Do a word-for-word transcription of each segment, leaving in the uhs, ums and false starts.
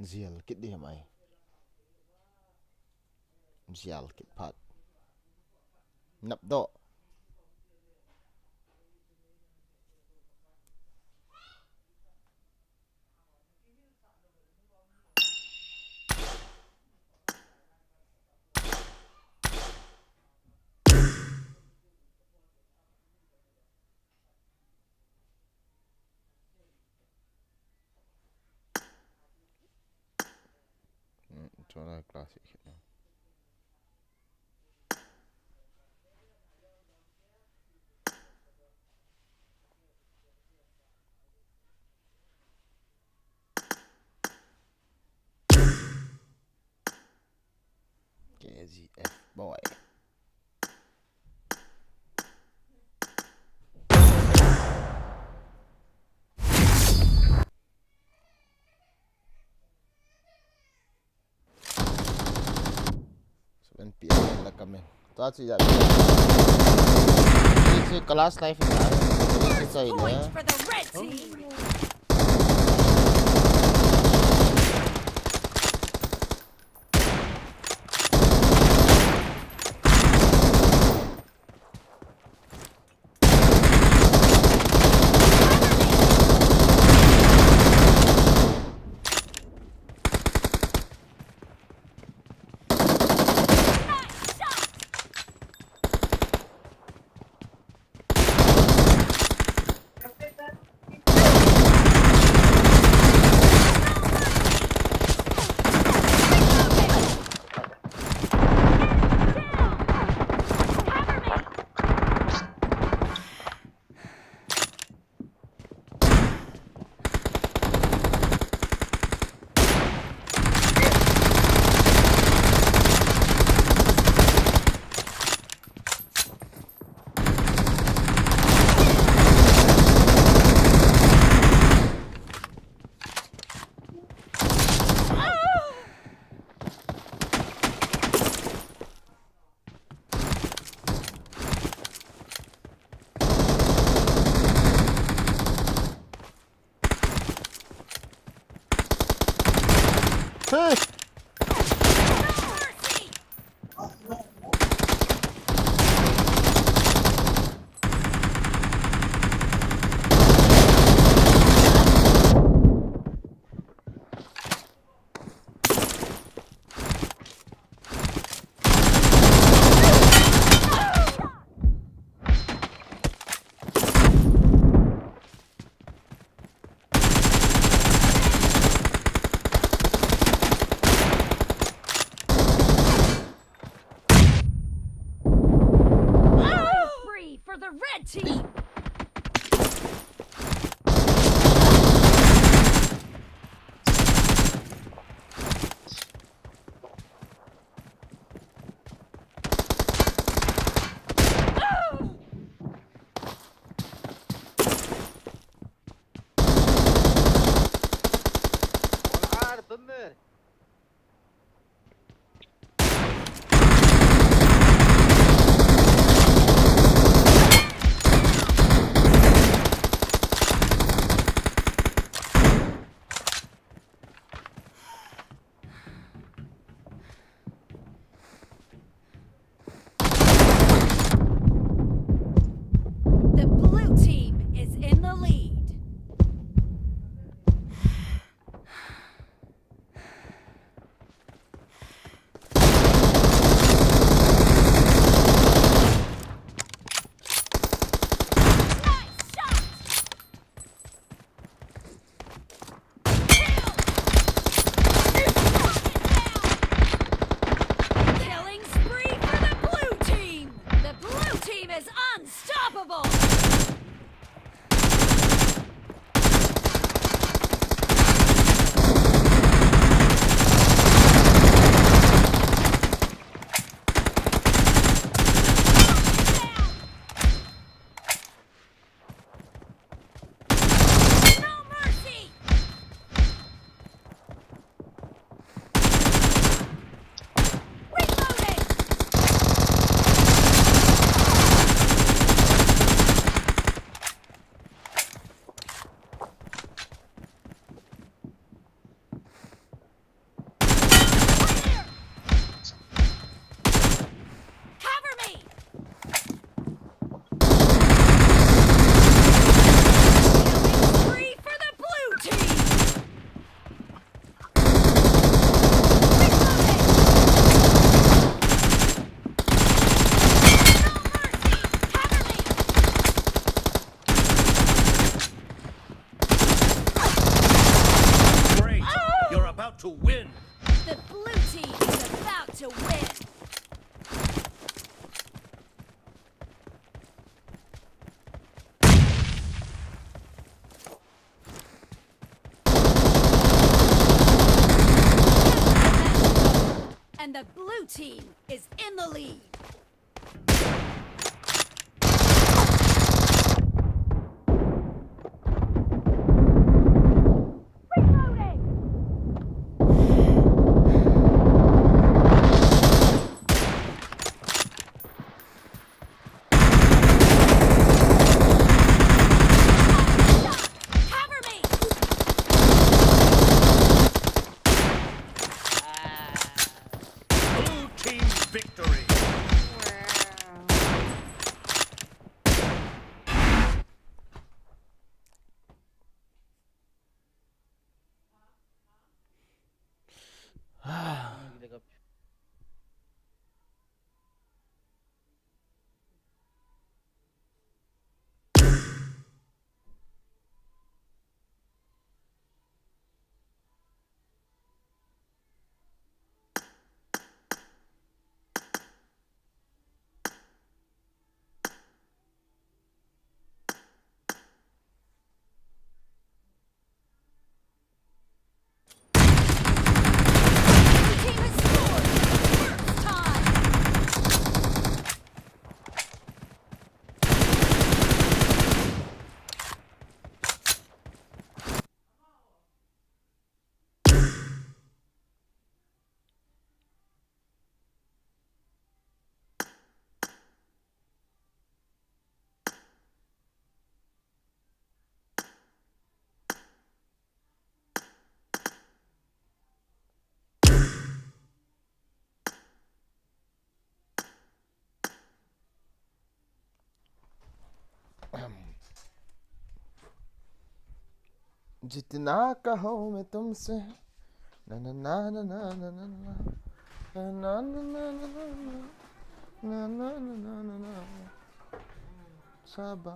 Zial kit di mai. Zial kit phat. Nap do. Hmm, classic. K G F boy. Seven P M la kamen. Tua chu ya. Hiche class life na. Hiche chai na. Point for the red team. Hey! Spree for the red team. The blue team is in the lead. Nice shot! Killing spree for the blue team! The blue team is unstoppable! No mercy! Reloading! to win. The blue team is about to win. And the blue team is in the lead. Cover me! Blue team victory. जितना कहो मैं तुमसे। ना, ना, ना। शाबा।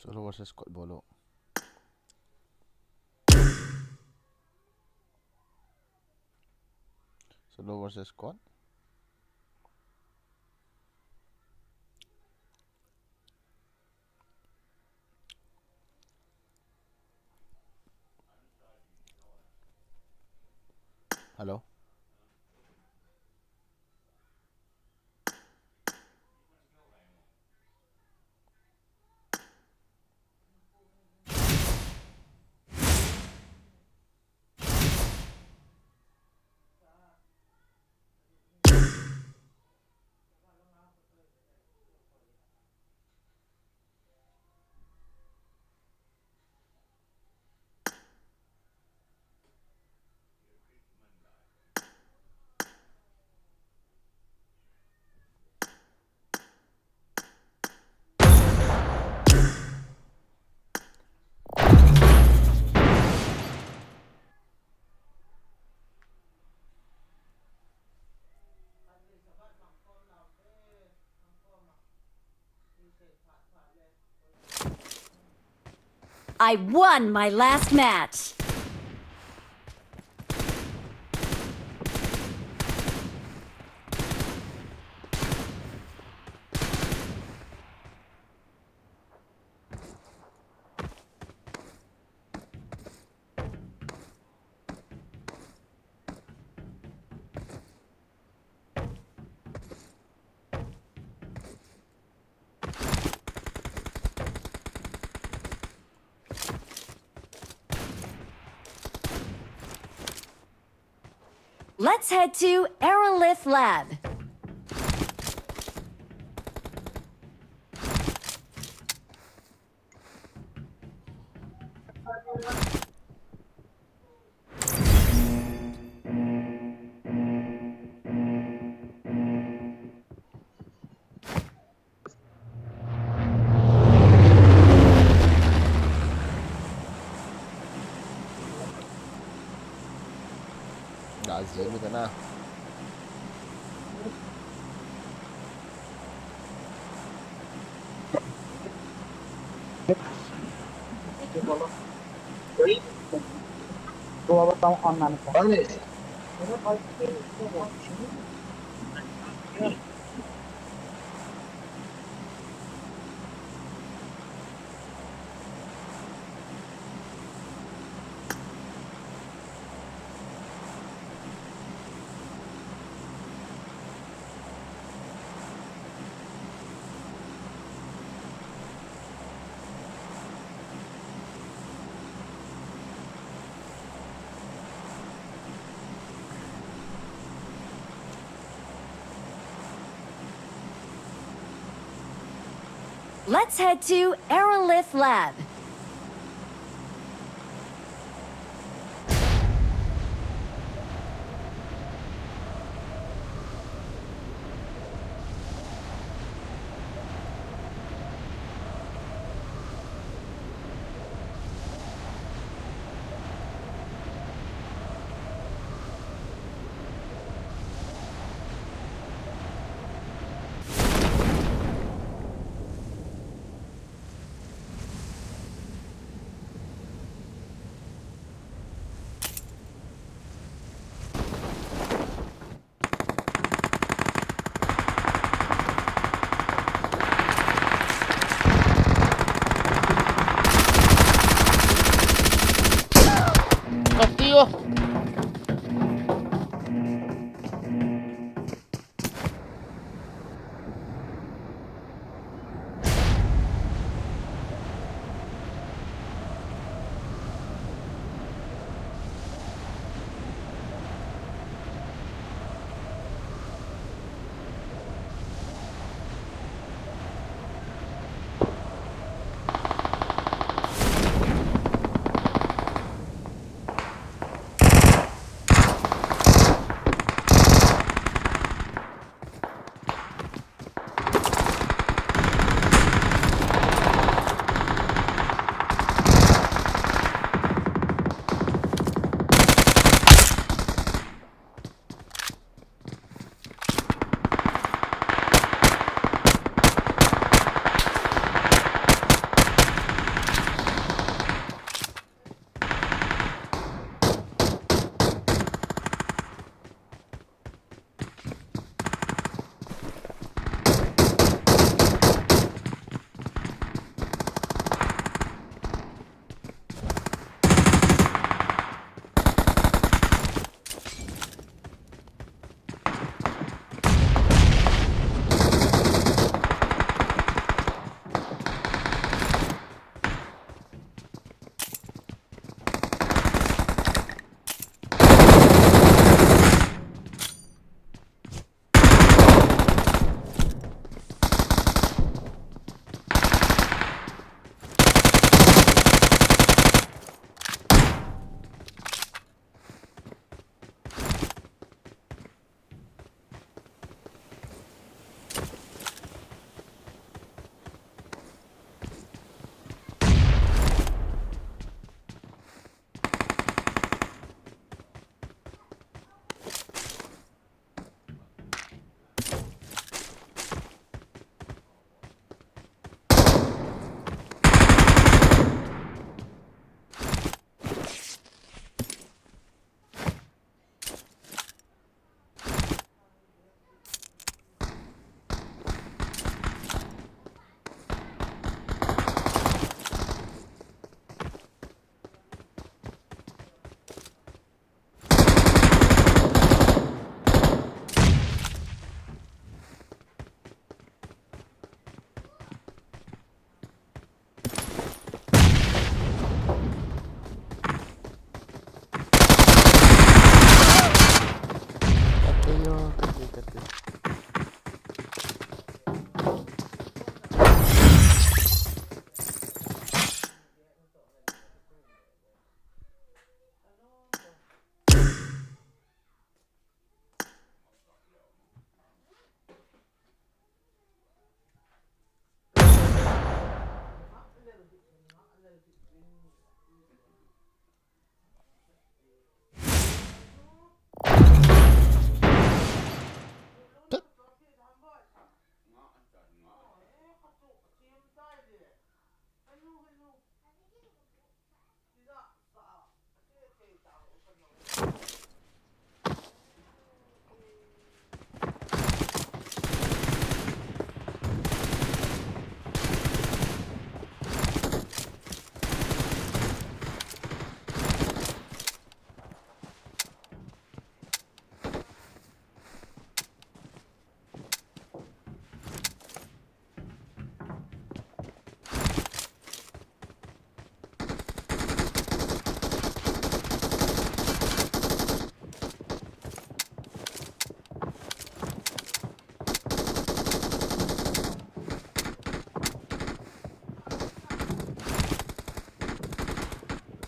Solo versus squad bolo. Solo versus squad. Hello. I won my last match. Let's head to Aerolith Lab. Dah zoom kita na. Let's head to Aerolith Lab.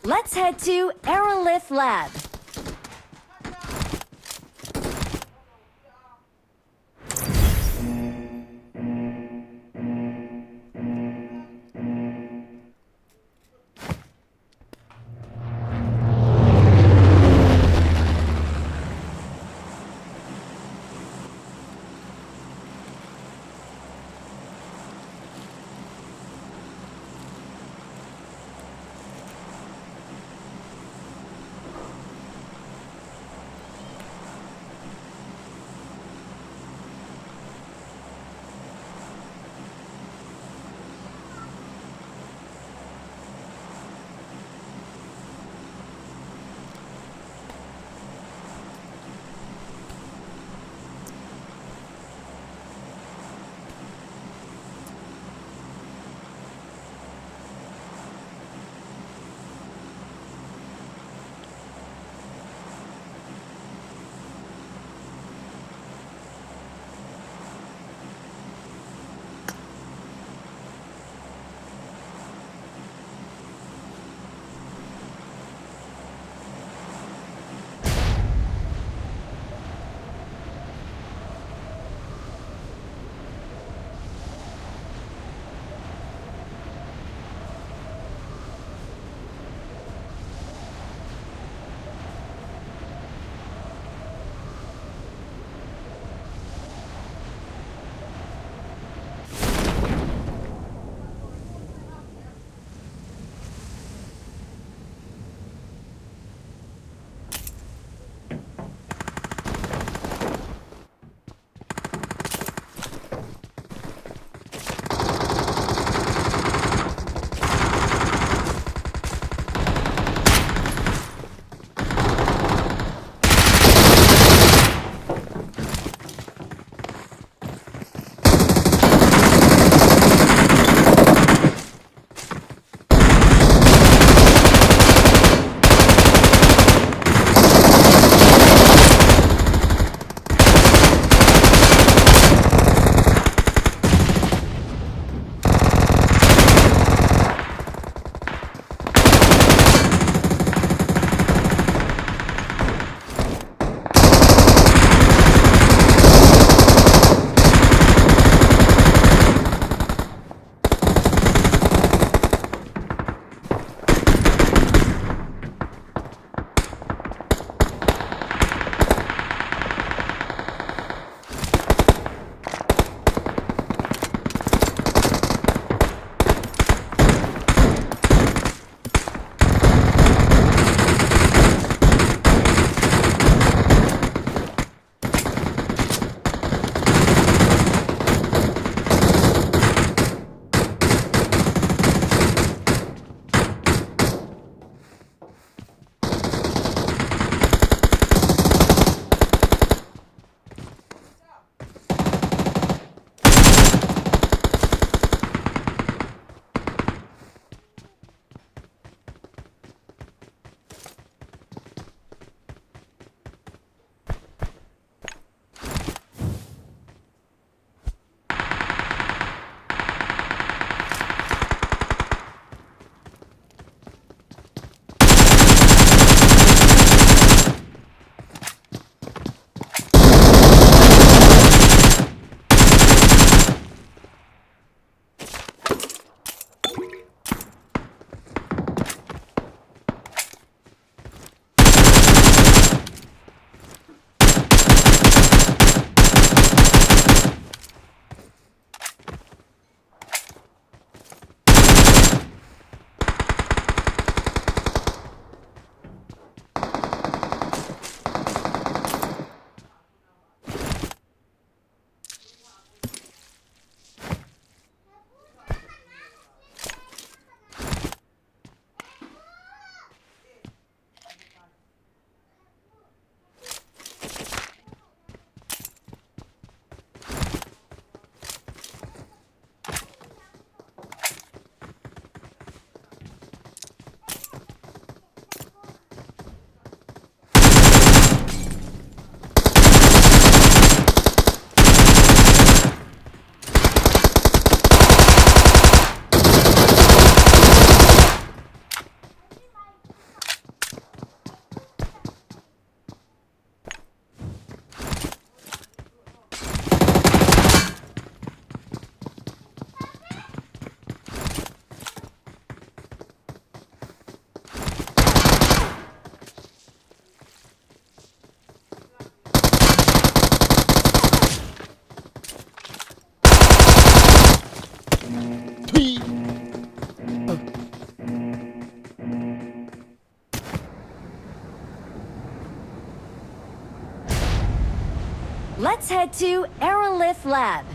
Let's head to Aerolith Lab. Let's head to Aerolith Lab.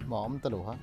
Mom ta lo ha.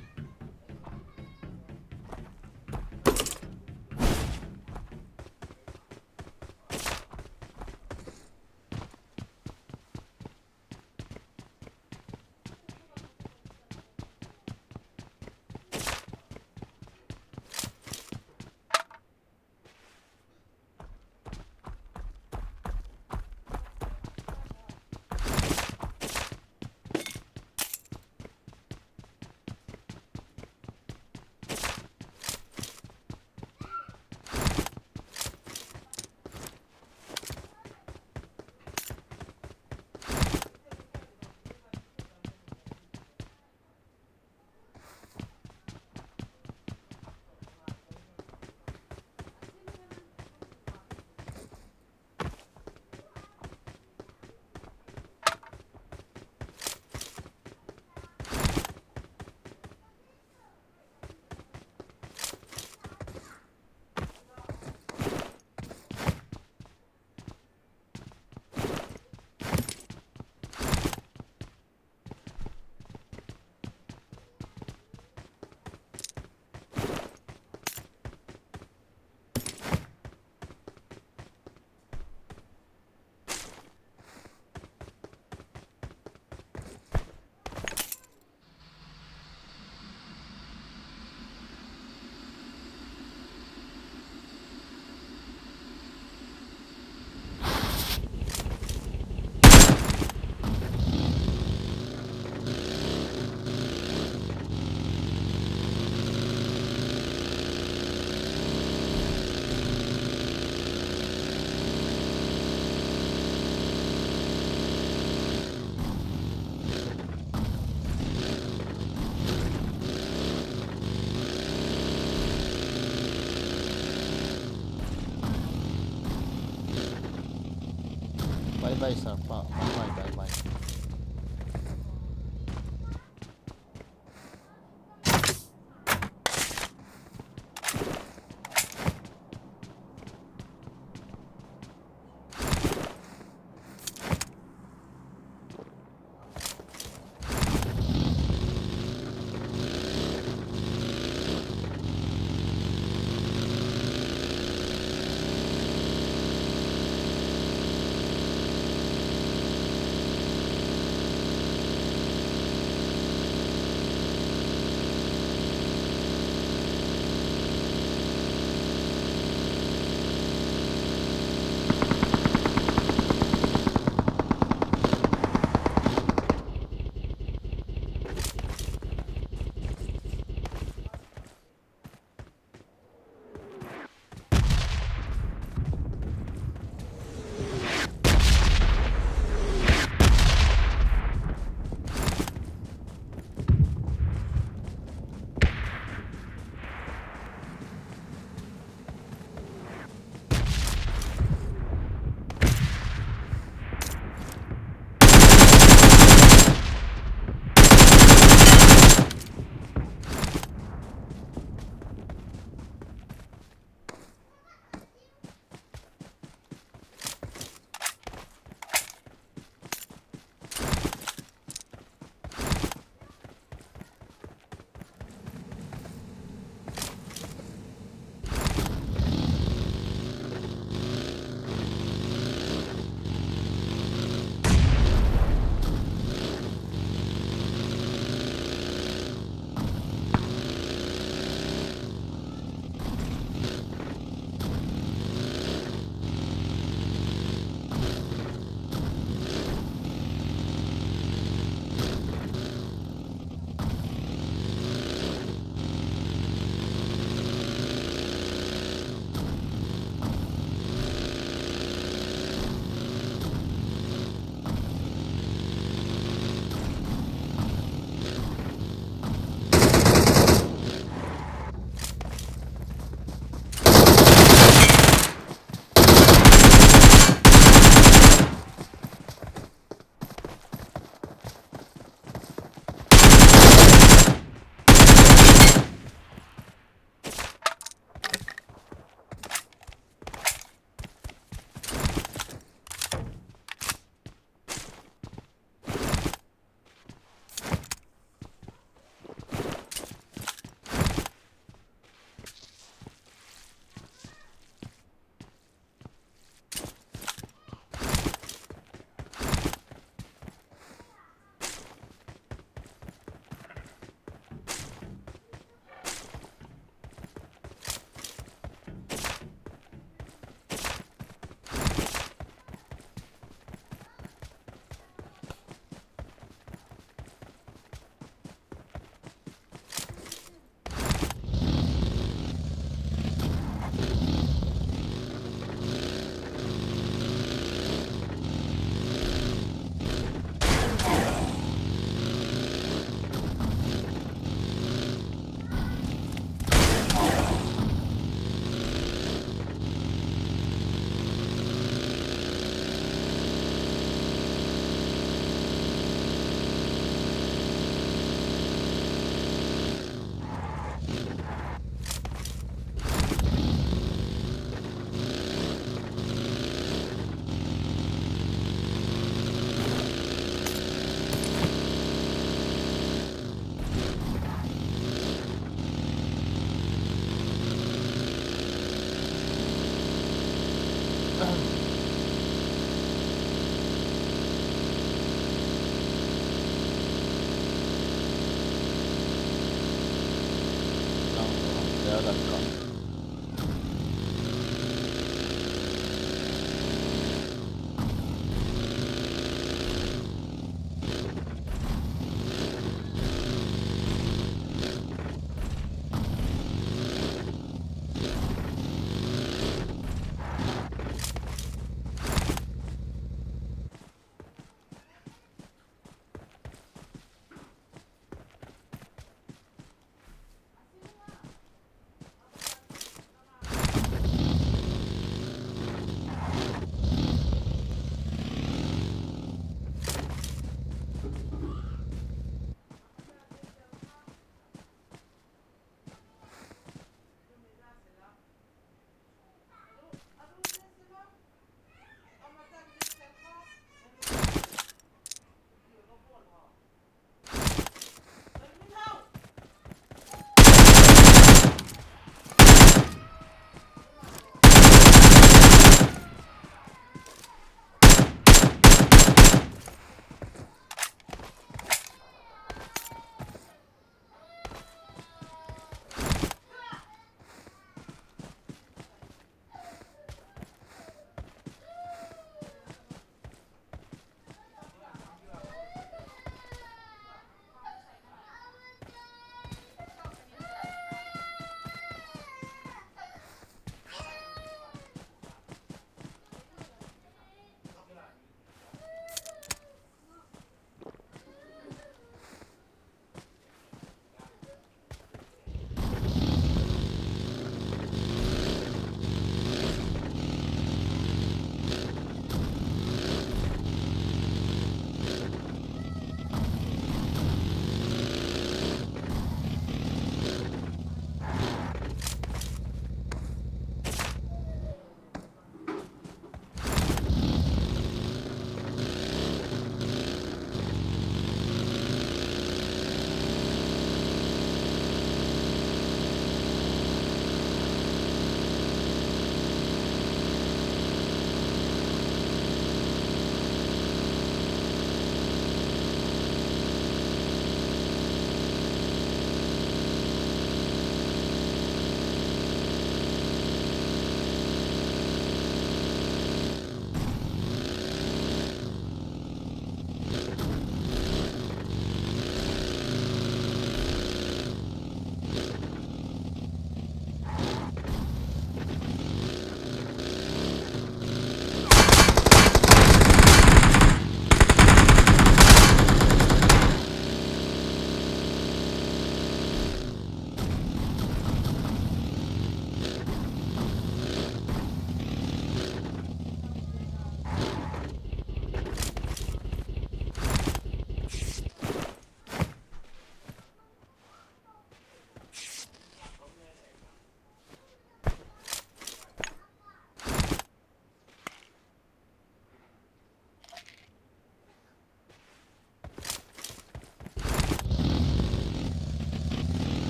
Bye bye, sir pa. Bye bye, bye bye.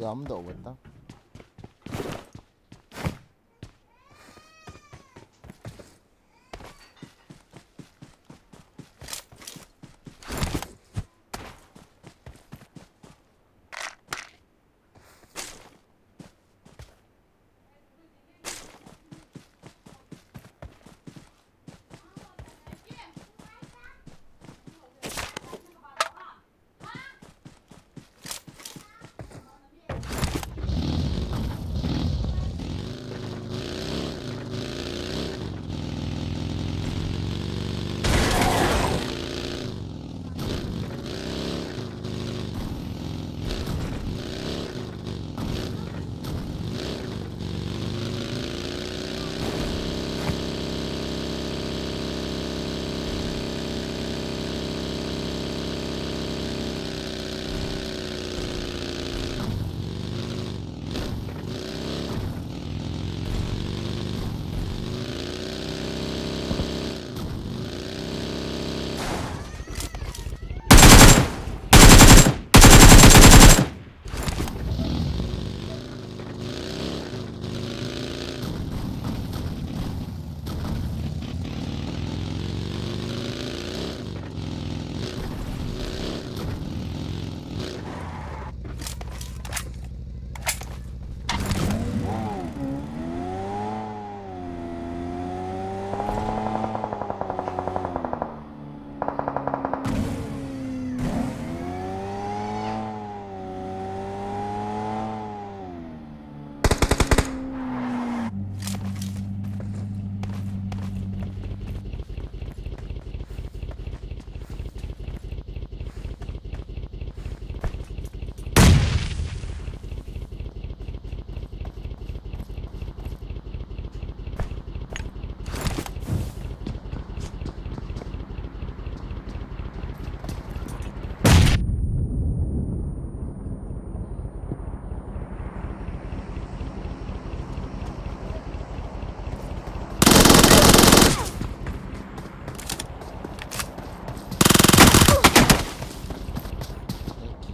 Yam do bata.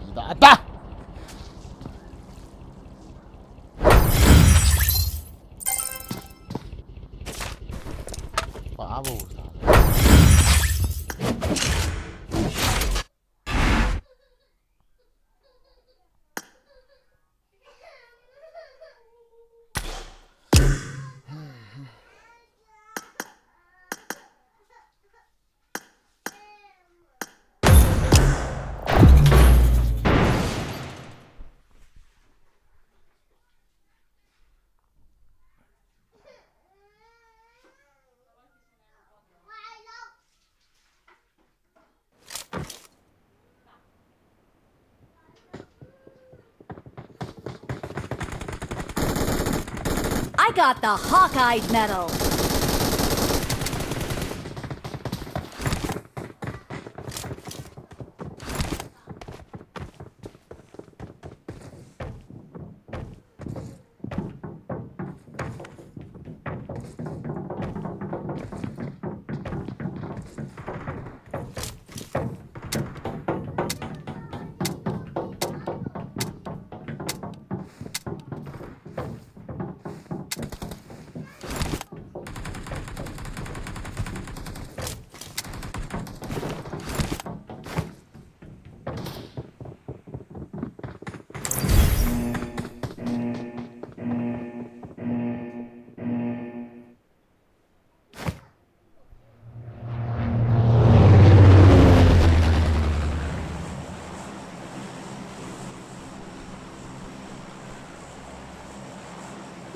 Kita ata. Pabo. I got the Hawkeye medal.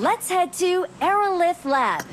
Let's head to Aerolith Lab.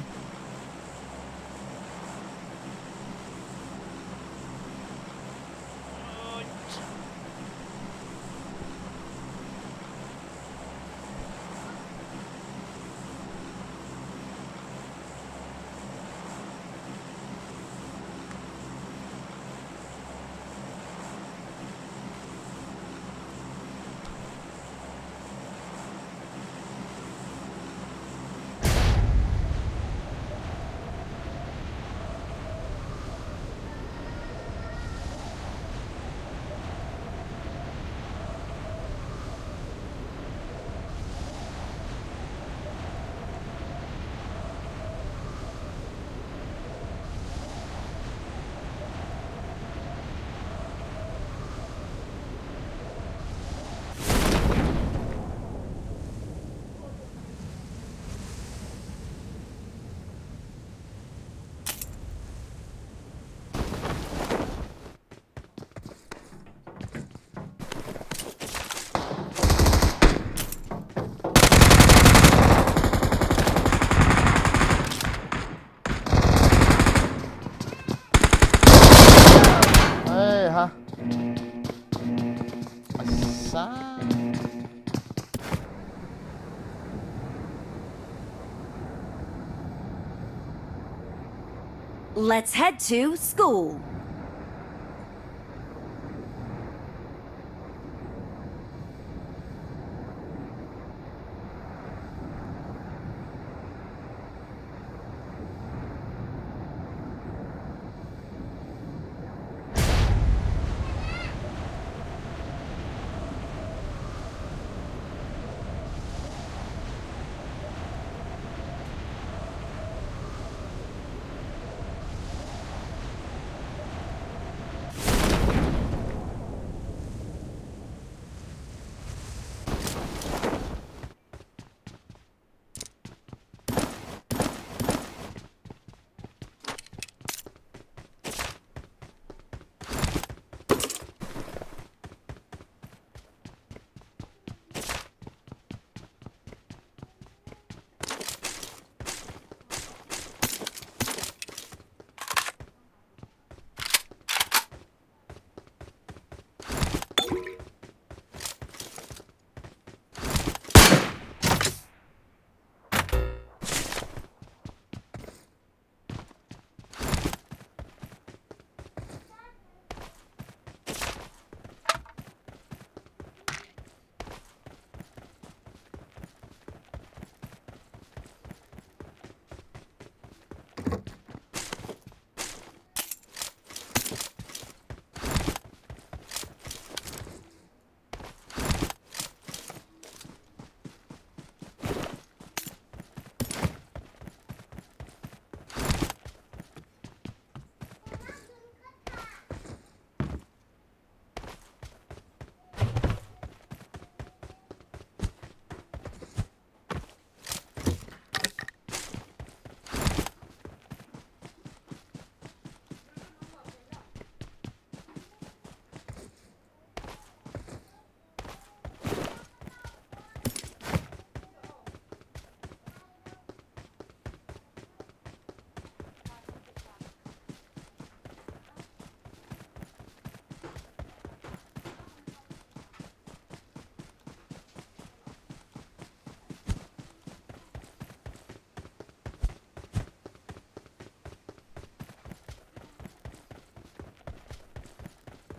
Let's head to school.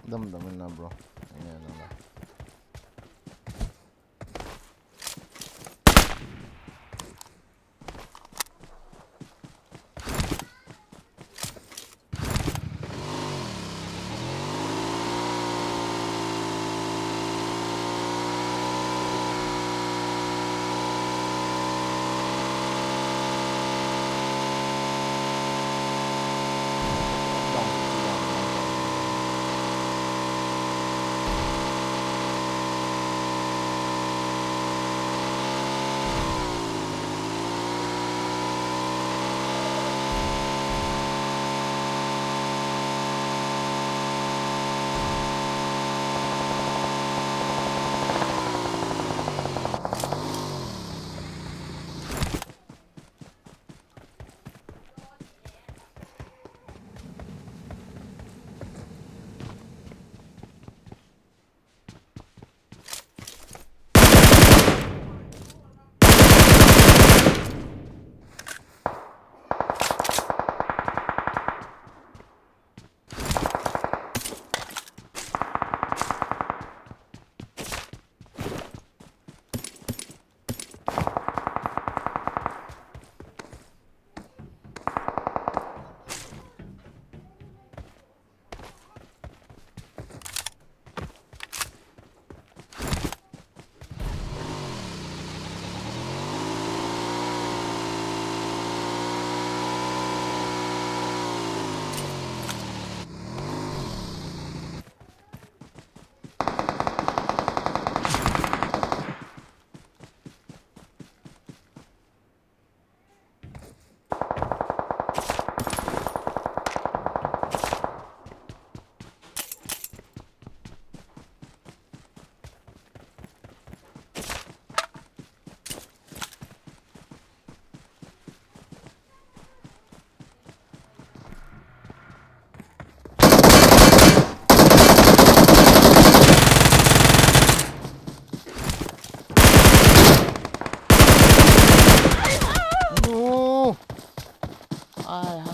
Dam dam na, bro. Ayan na. No. Ai ha.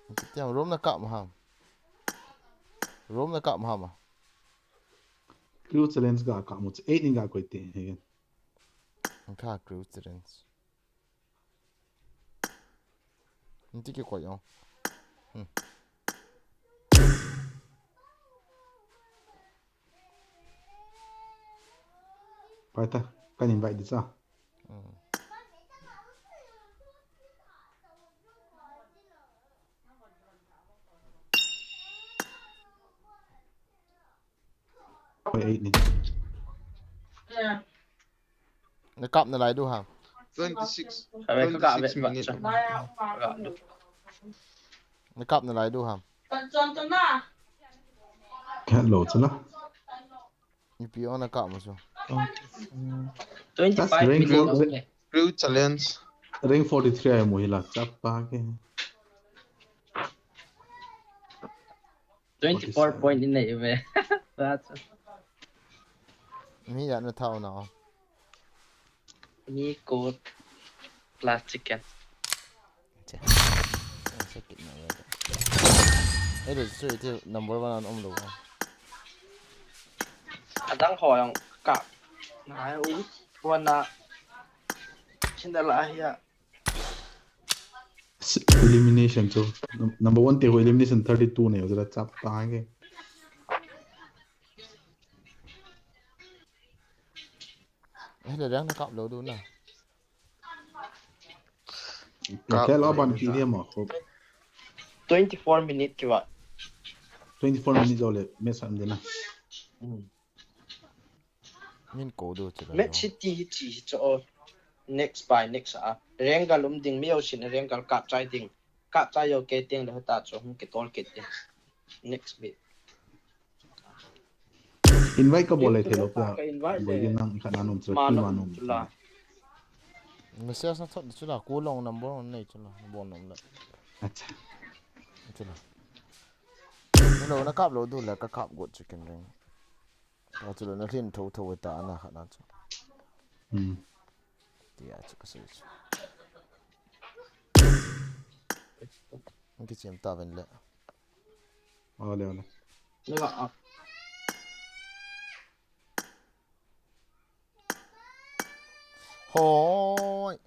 Ipi ti ham, room na kap ma ham? Room na kap ma ham a? Crew challenge ga kap mu chu, eight in ga koi te, again. Kha crew challenge. Nti kikoi o. Hmm. Pai ta, kan invite di cha. Koi eight ni. Na kap nalai diu ham? Twenty-six. Kave ka Twenty-six kave minutes. Ka du. Na kap nalai diu ham? Khat lo chu la. Ipi o na kap ma chu? Twenty five That's minutes. rank Okay. Crew challenge. Rank forty three ai mu hi la, chapa ke. Twenty four point in nei ve. That's Mi ya na thau na. Me coat plus chicken. Che. Ang sakit na yata. Eh, dei chu iti number one an um lo. Adang ho jong ka. Ngai u. Wana. Chin da la hi a. Elimination chu. Num- Number one te ho elimination thirty two ne, jara chapa ke. Eh, le dang na kap lo diu na. Ka lo ban ki dia ma ko. Twenty four minute ki wa. Twenty four minutes ole, me san de na. Min ko diu chu la. Match City hi chi hi cho. Next by next a. Rengal um ding mi o sin rengal kap chai ding. Kap chai yo ke ting le ta cho hung ke tol ke ting. Next bit. Invite ka bol le thei lo pa. Ka invite Bol le. din nang khat na nom chu Ma ki nom ma nom. Chu la. Message na thot chu la, ko long number one nei chu la, number one nom la. Acha. Chu la. Hello, na kap lo diu la, ka kap got chicken ring. Ka chu la na lhin tho tho ta na khat na chu. Hmm. Tia chu ka sei chu. Ngi chem ta ven le. Ole ole. Naga up. Hoi.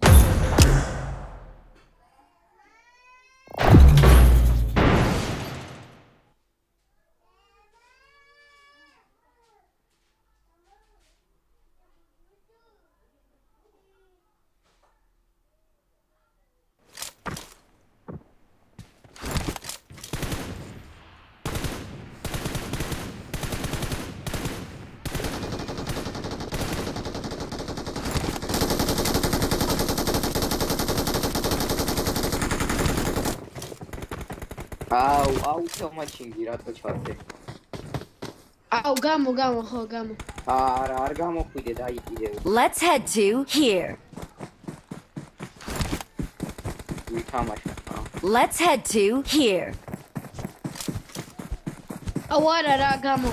Au, au, tell my chingira to chate. Au, gamo, gamo, ho, gamo. Ar, ar gamo puide da ide. Let's head to here. Ui tama sha. Let's head to here. Awara ra gamo.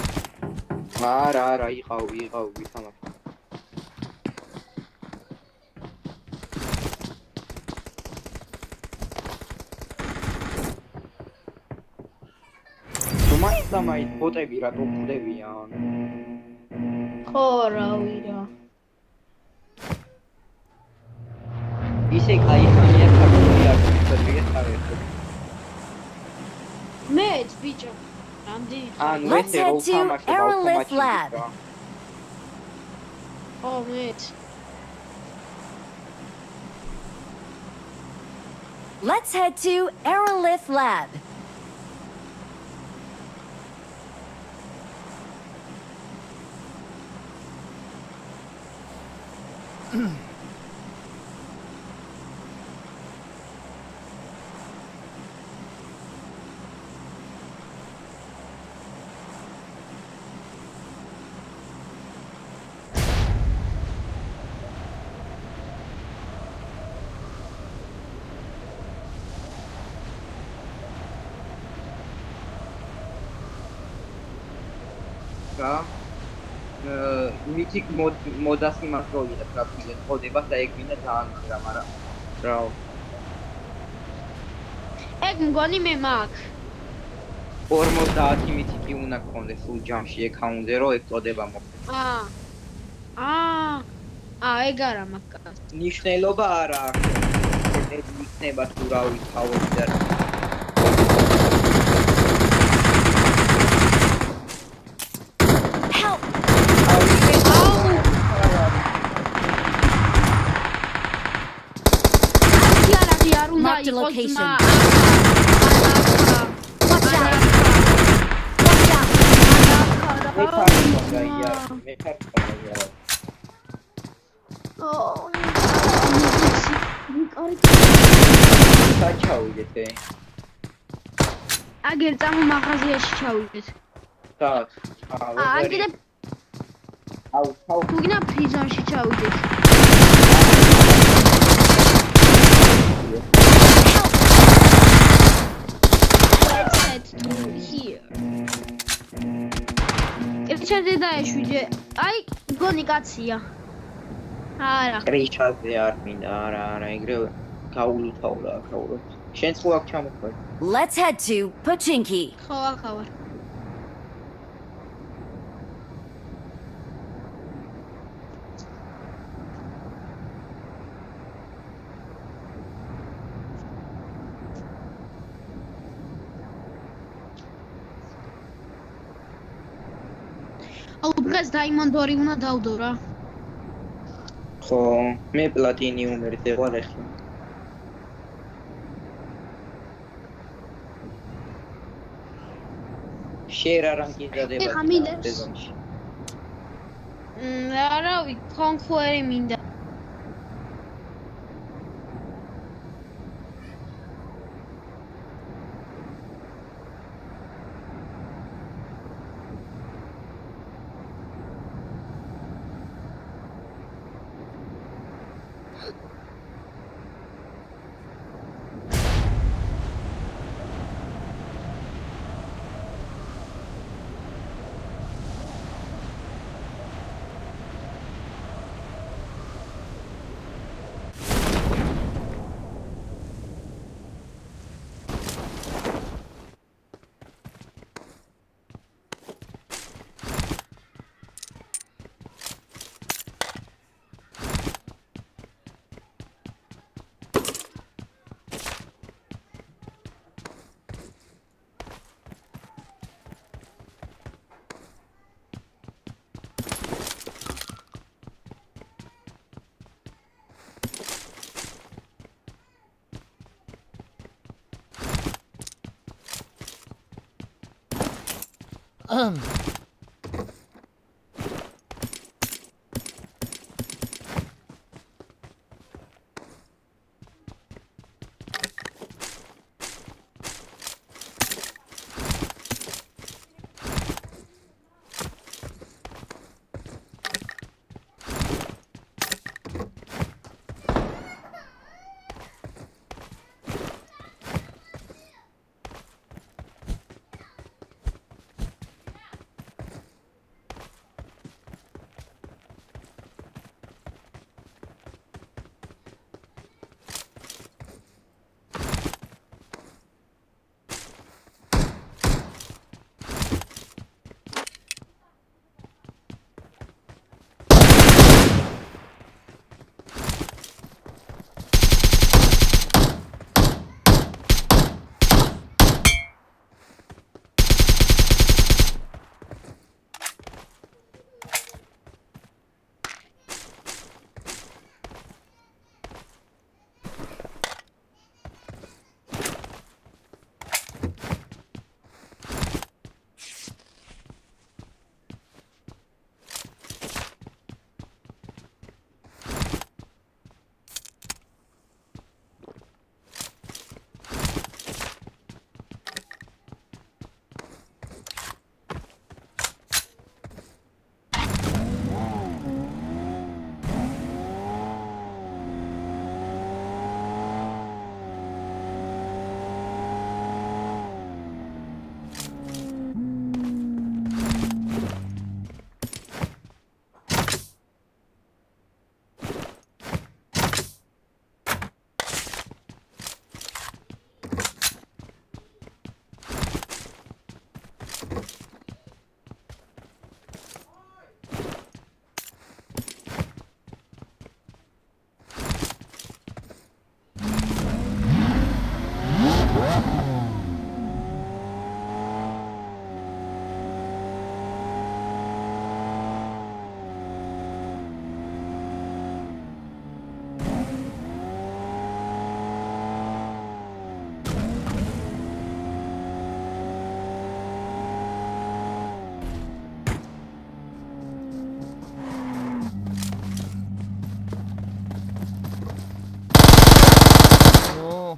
Ar, ar, ai kau, i kau, ui tama sha. Tuma ita mai kota vira to pude via. Kora wira. Ise kai kami ya kami ya kami ya kami. Mate, bicho. Ramdi. An Let's wese head ro to kama shi ba Aerolith kama Lab. shi. Oh, mate. Let's head to Aerolith Lab. Ka, eh, Mythic mod, moda si mas go ida pra pia. O de basta ek minute han kira mara. Bravo. Ek mgoni me mak. Ormo da ti mi ti ki una konde su jam shi ek haun zero ek to de vamo. Ah. Ah. Ah, egara maka. Nishne lo bara. Nishne batura u ithao idar. Help! Au! Marked a location. Watch out! Watch out! Agir tamu makasi ya shawit. Agir. Au, au. Tugina prison shi chau de. Let's head to here. Echa de da shu de. Ai, go ni katsia. Ara. Risha de armin ara ara igre kaulu taula kaulu. Shen su akşam koy. Let's head to Pochinki. Khawa khawa. Au, bres diamond dori una dau dora. Ko, me platini umerte vale. Share aram ki zade. Eh, Hamid. Mm, ara wi kon khore minda.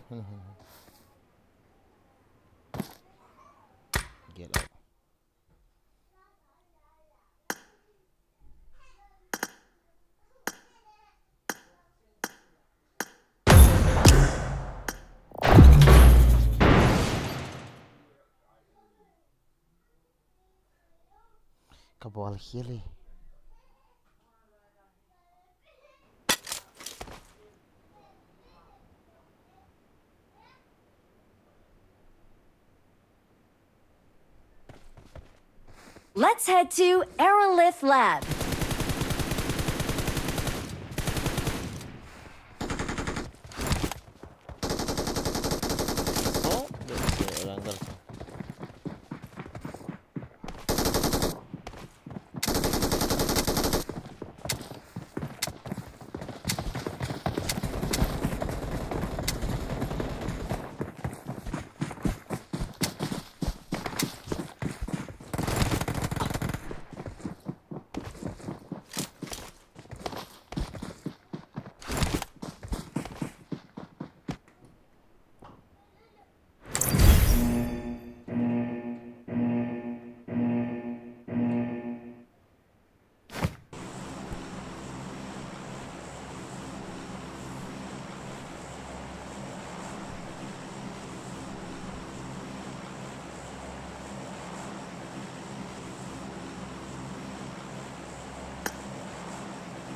Hun, hun, hun. Get out. Ka bol khel e. Let's head to Aerolith Lab. So, let's go, Rangar.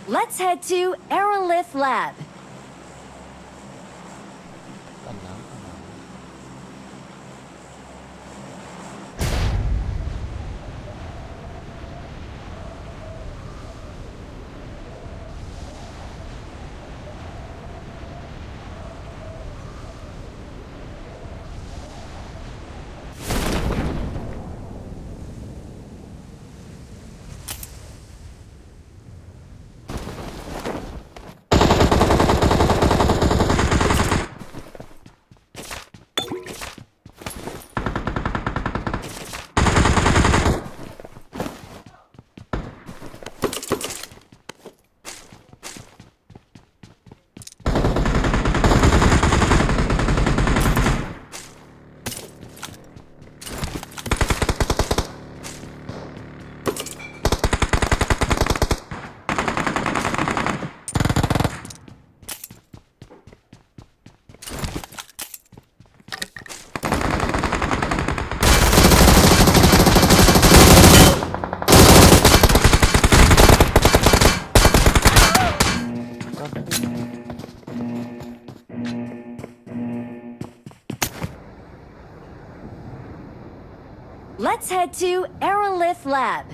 Let's head to Aerolith Lab. Let's head to Aerolith Lab.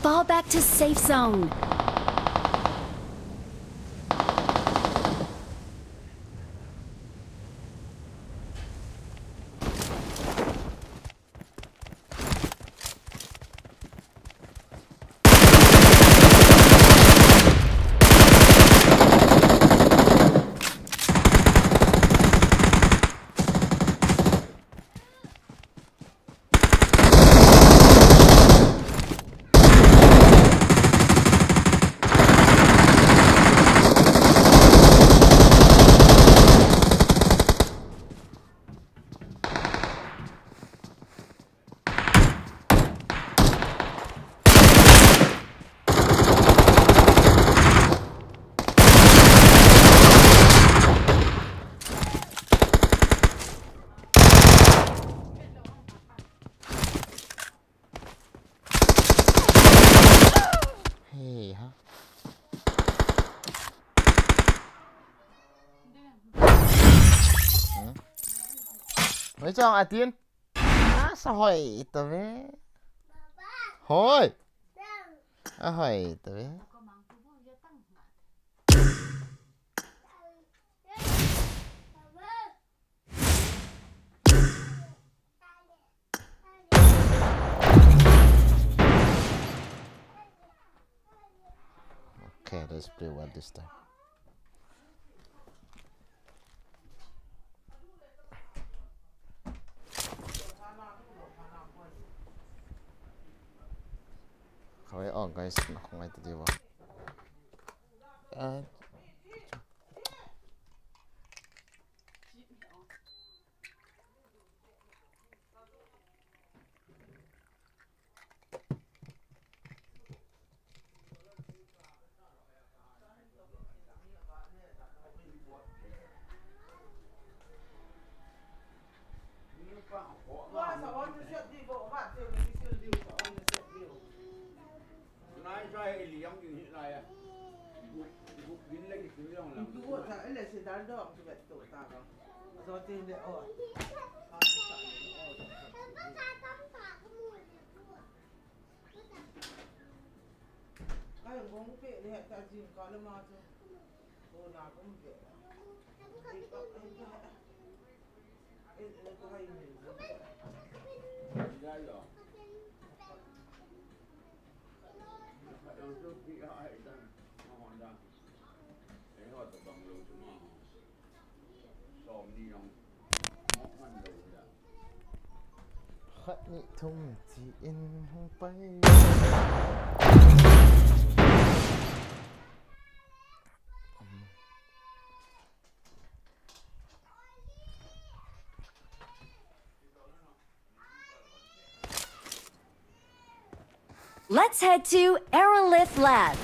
Fall back to safe zone. Hey, ha. Hmm? Hoi chong atin. Asa hoi to ve. Hoi. A hoi to ve. Okay, let's play well this time. Guys, na khong ai ta diu. Ah. Khat ni thum ti in hung pai. Let's head to Aerolith Lab.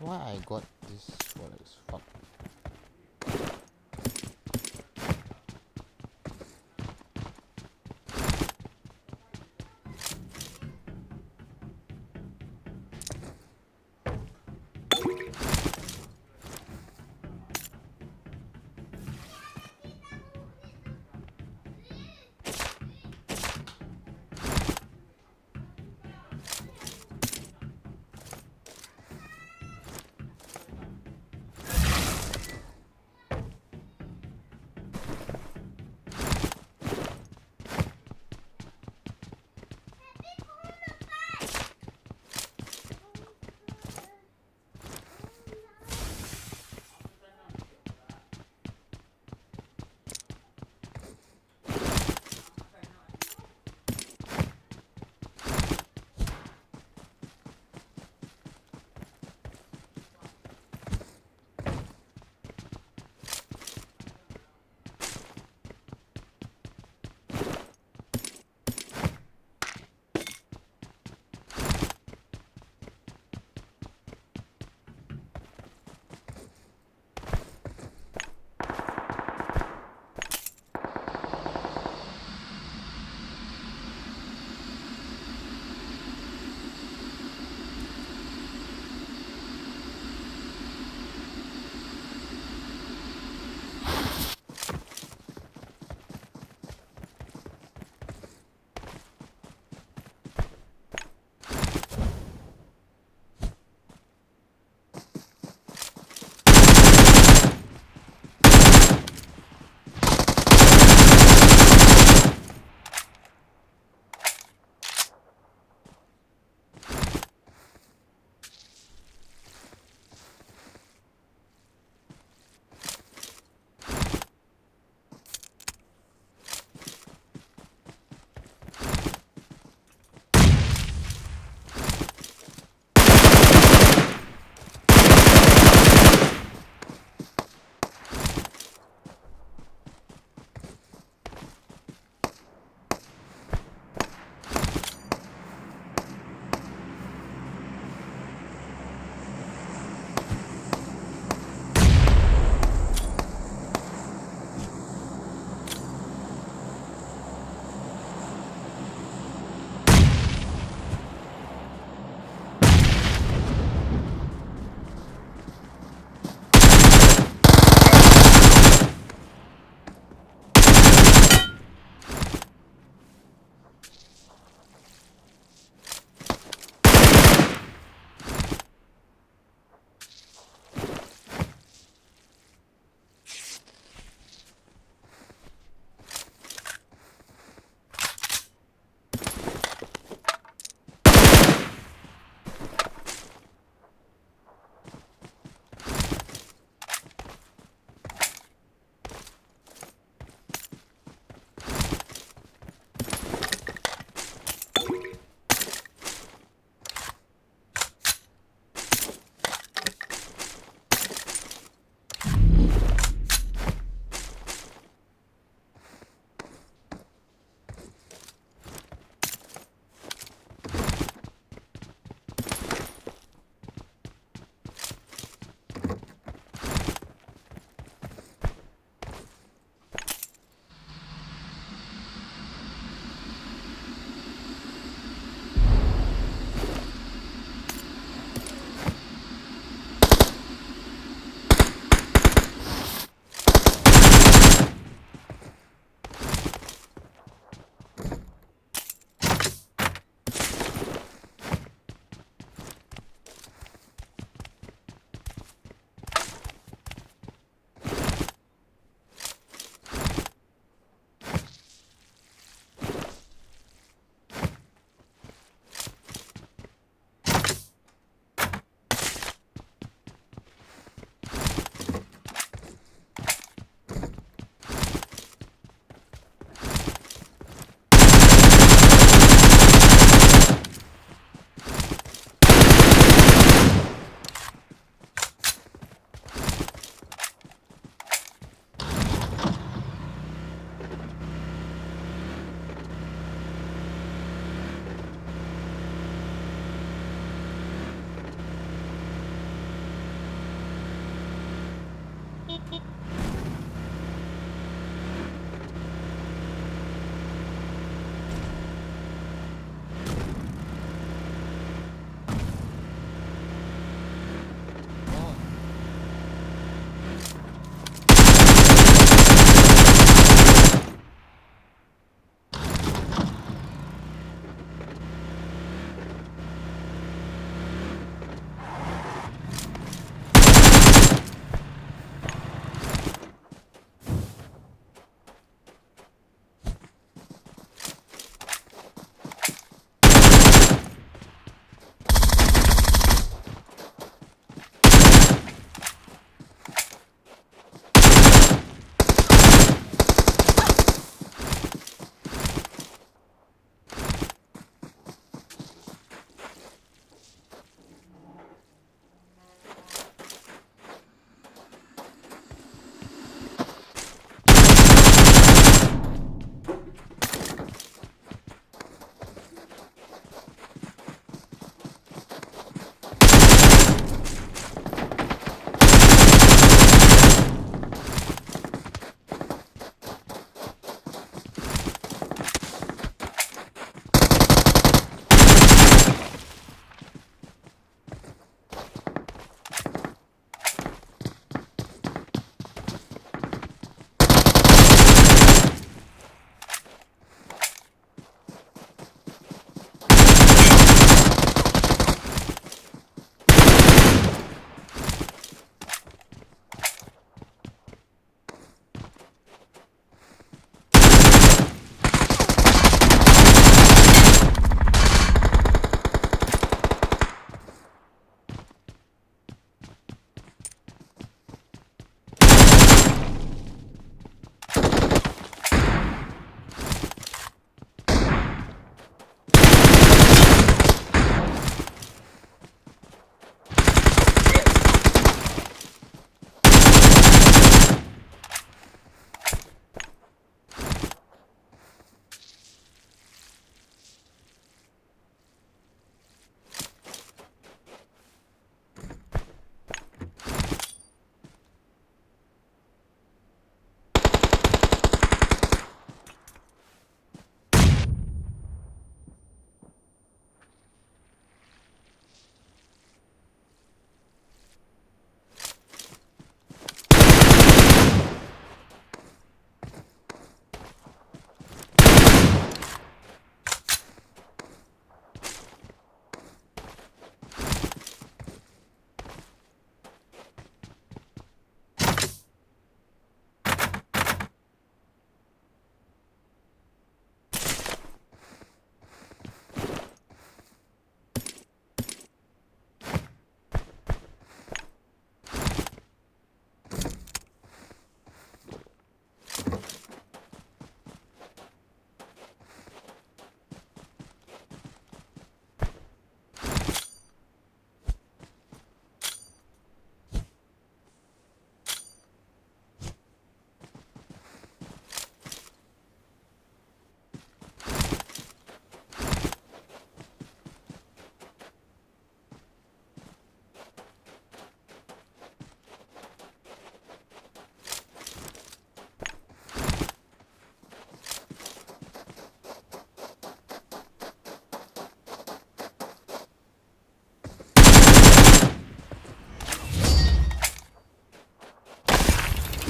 Why I got this? What is fuck?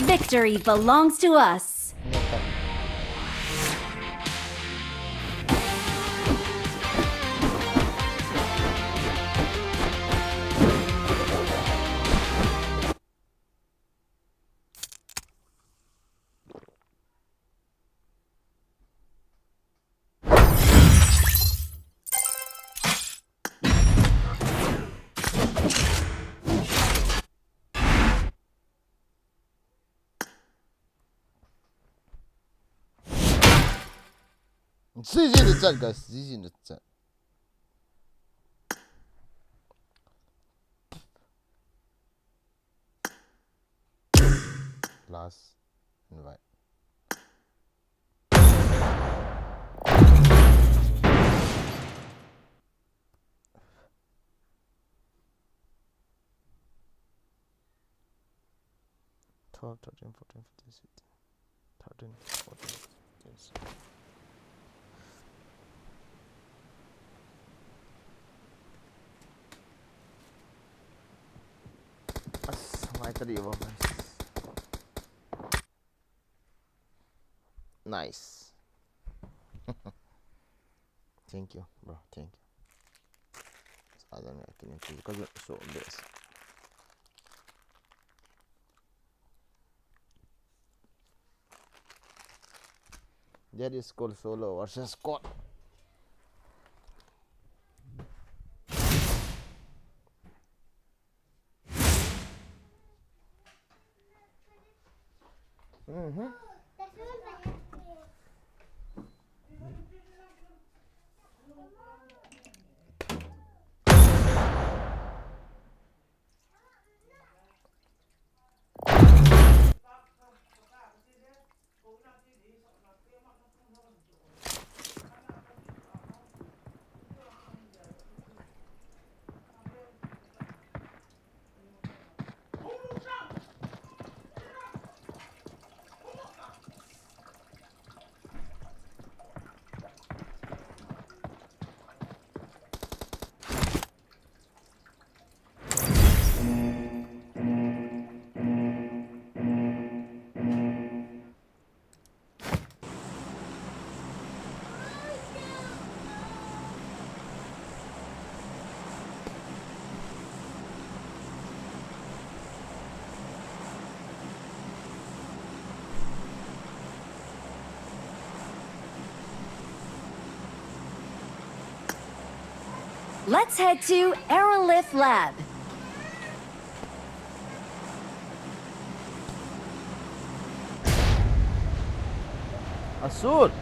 Victory belongs to us. G G in the chat, guys. G G in the chat. Last invite. Twelve, thirteen, fourteen, fifteen, sixteen, thirteen, fourteen, fifteen, sixteen. As, ngai ta di ba, guys. Nice. Thank you, bro. Thank you. Sa dan ya kini tu ka so bes. That is called solo versus squad. Mm-hmm. Let's head to Aerolith Lab. Asut.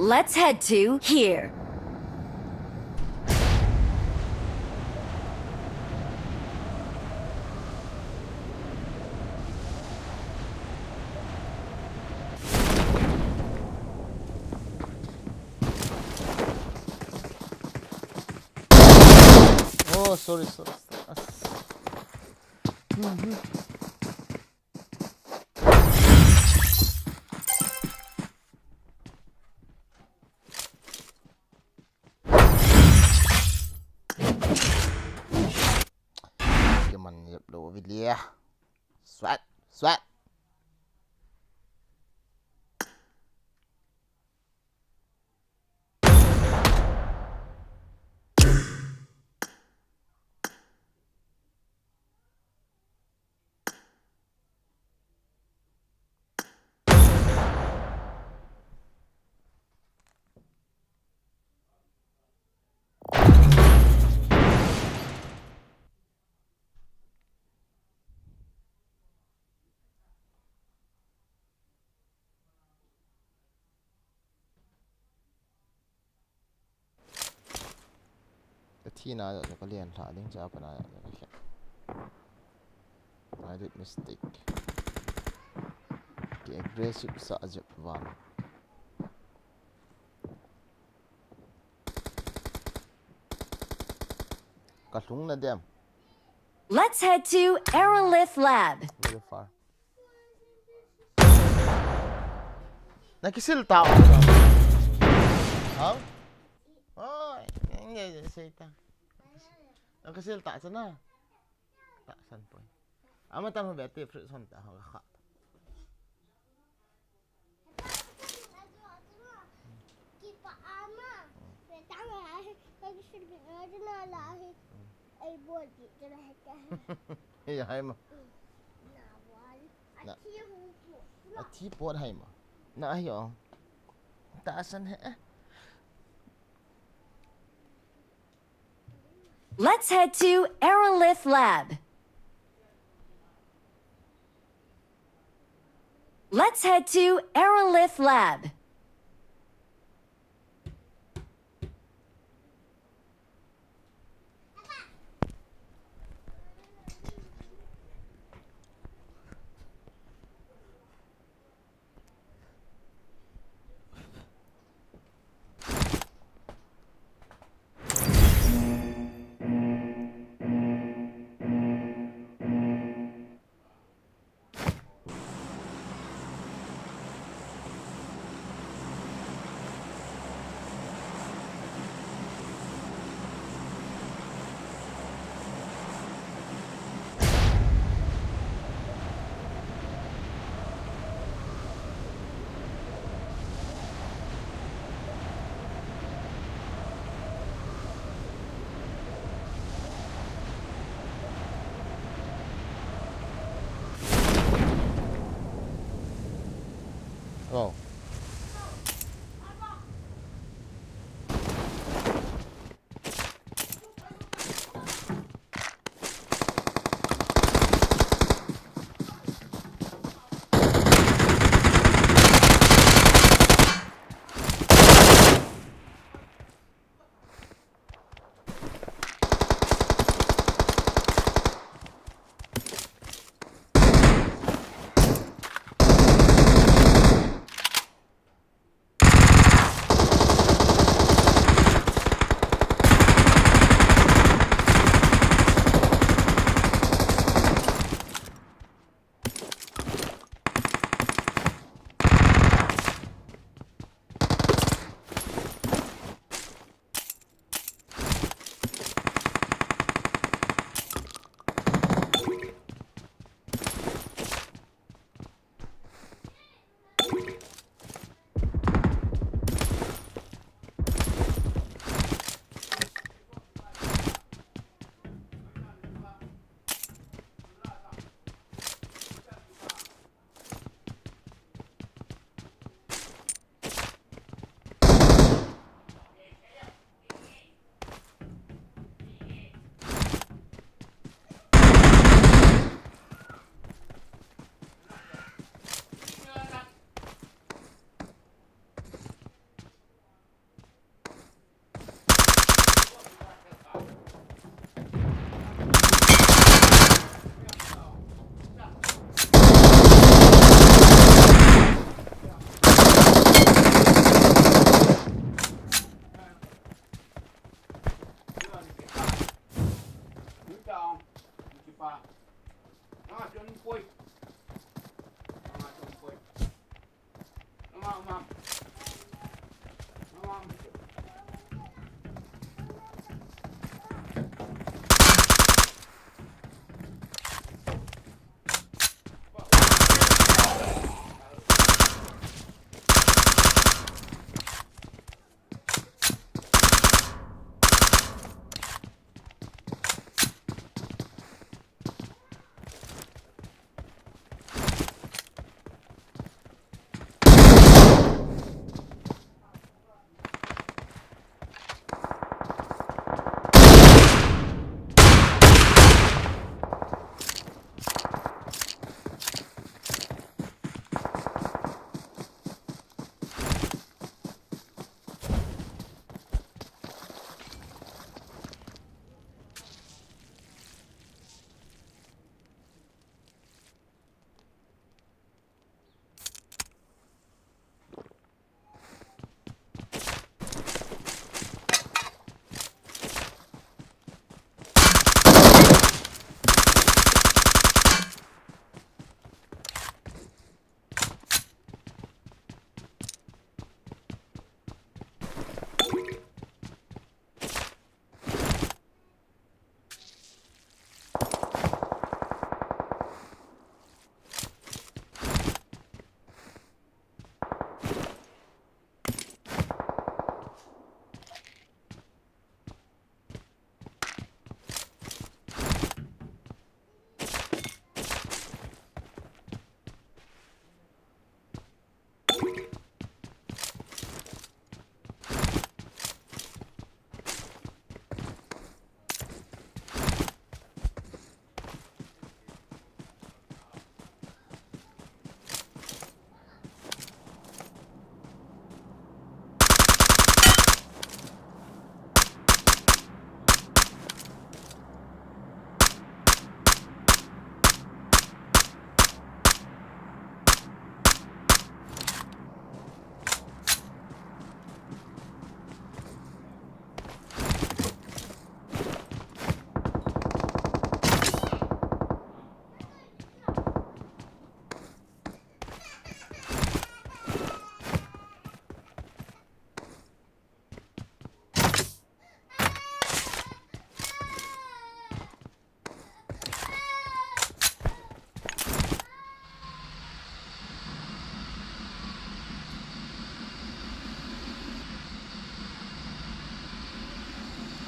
Let's head to here. Oh, sorry, sorry. Keman yep lo vilia. Sweat, sweat. Ka thina jong chu ka len lha ding cha pana jong chu ka khen. I did mistake. Ki aggressive sa jep van. Ka lhung na dem. Let's head to Aerolith Lab. Very far. Na kisil ta. Hao? Oi, nge sei ta. Na kisil ta sana. Ta san poi. Ama tan ho bete fruit son ta ho kha. Kipa ama. Betang ai, kagi sirbi na dina lahi. Ai bol di dina heta. Ya hai ma. Nawal. Na. Athi hu pu. Athi pot hai ma. Na hi o. Ta san he. Let's head to Aerolith Lab. Let's head to Aerolith Lab.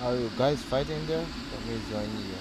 Are you guys fighting there? Let me join you.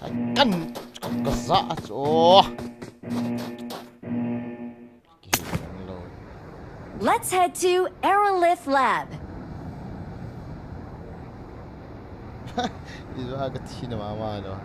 Kan, kan, kan za chu. Let's head to Aerolith Lab. Izo aga thina mama no.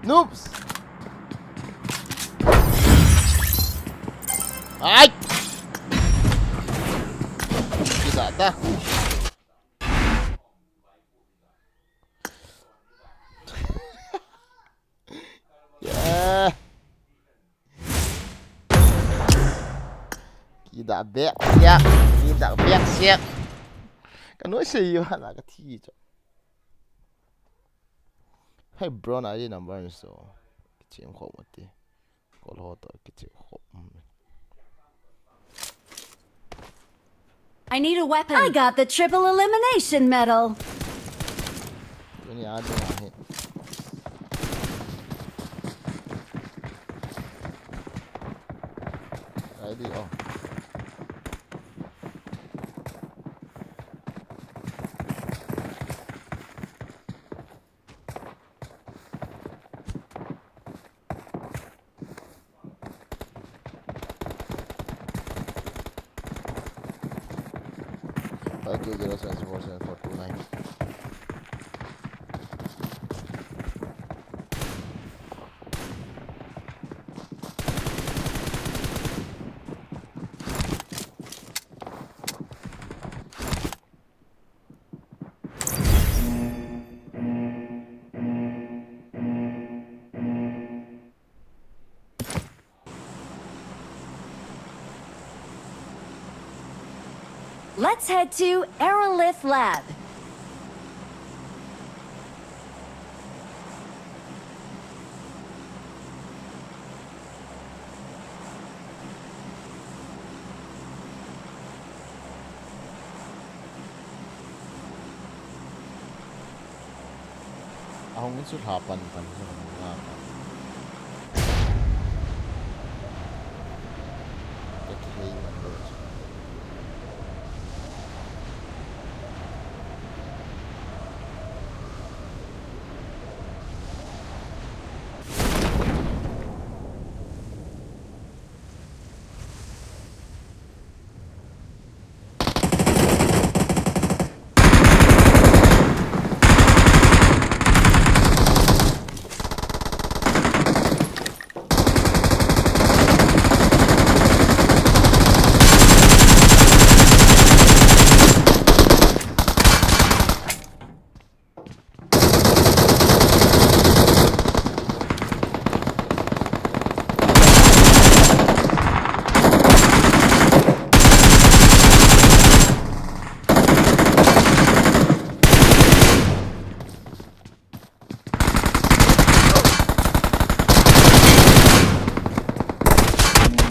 Noobs! Ai! Kita ta. Yeah. Kida bek siak. Kida bek siak. Ka nuisat u hana ka thi cho. Hey bro, na I D number ni so. Kichim kho mati. Kol ho to kichim kho. I need a weapon. I got the triple elimination medal. Tuni a ding ahi. Ready, oh. Five two zero seven four seven four two nine. Let's head to Aerolith Lab. Ahung chu lha pan pan chu hung la pan. Ka kihei man lo chu.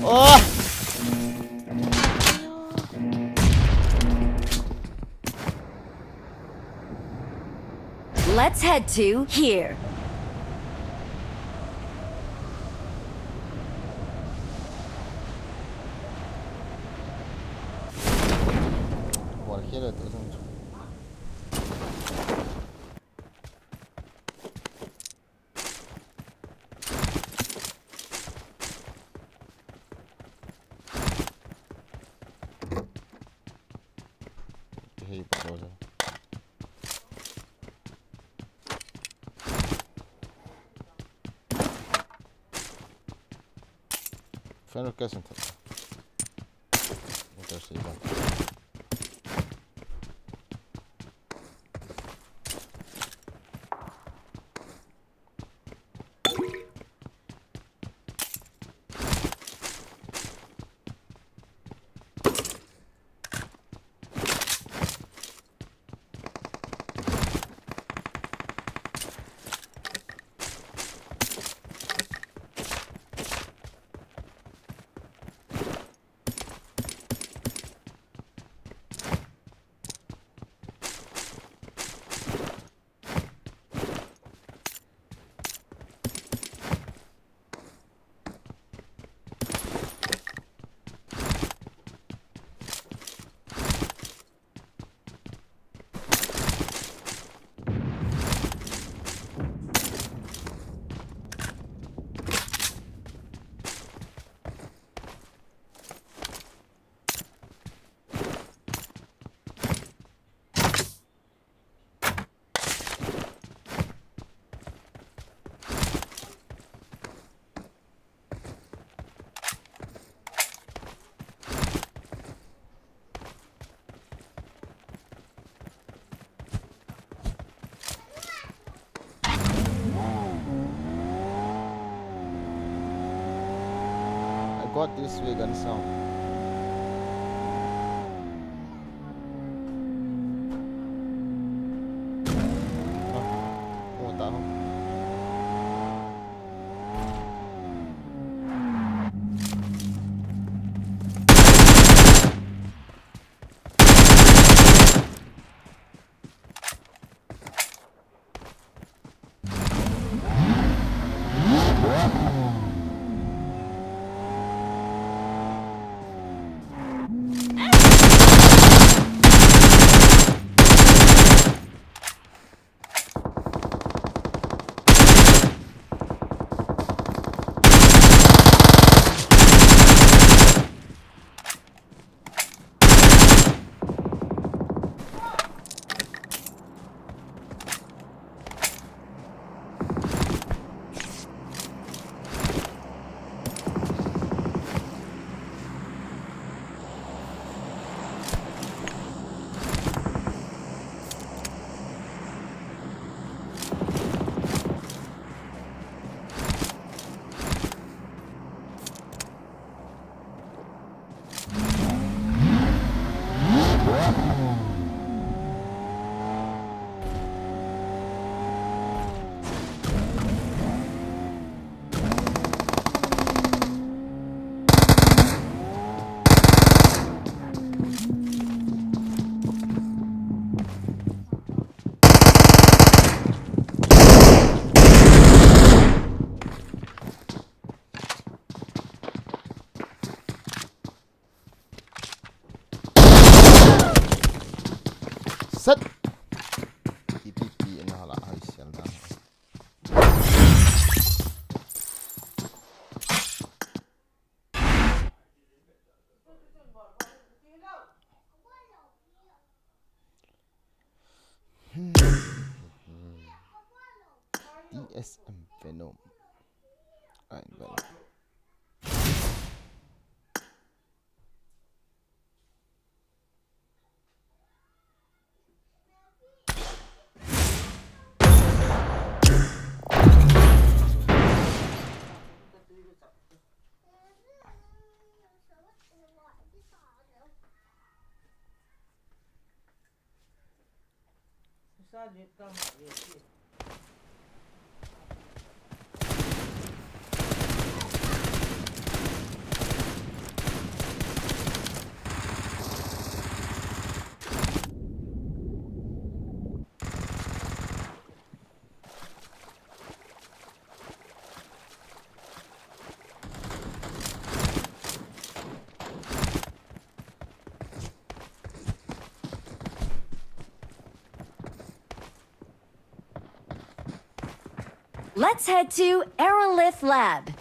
Oh! Let's head to here. Bol khel le tu jong chu. Hei, pa to. Fan request and enter save. This way gun sound. Ah, oh, tahu. Set. Ipi pi na hala hai sial da. Hmm. T S M Venom. Ai, Venom. Let's head to Aerolith Lab.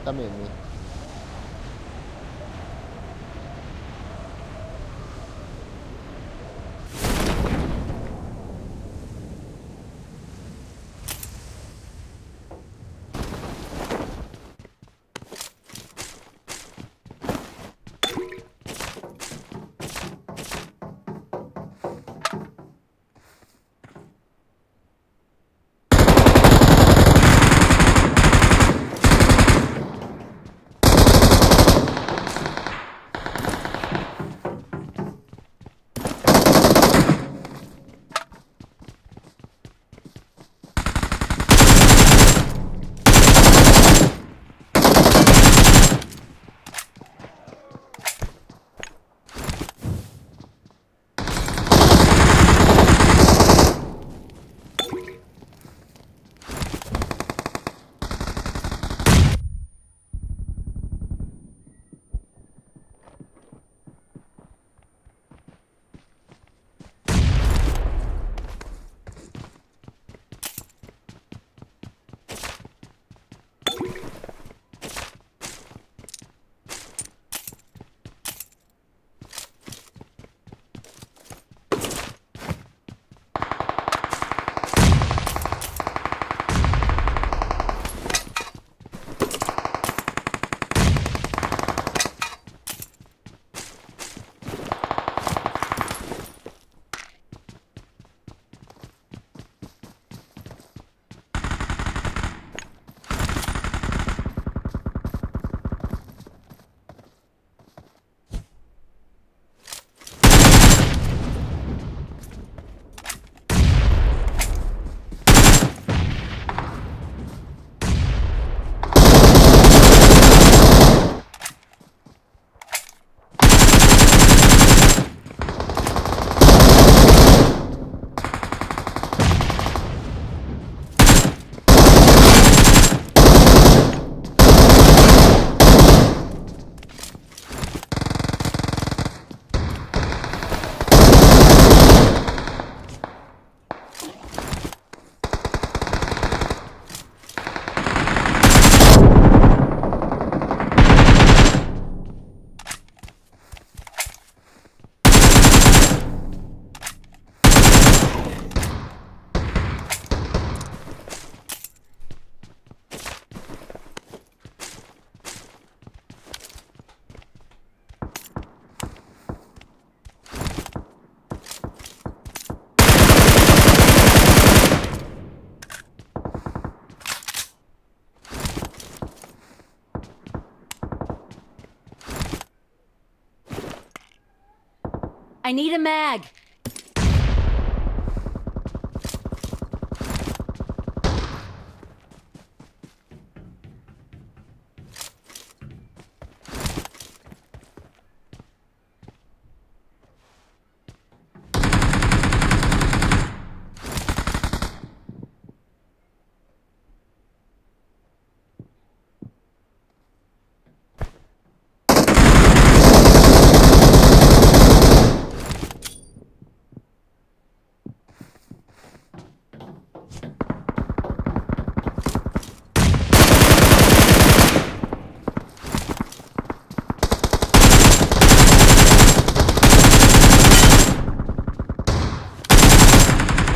Tame mi. I need a mag.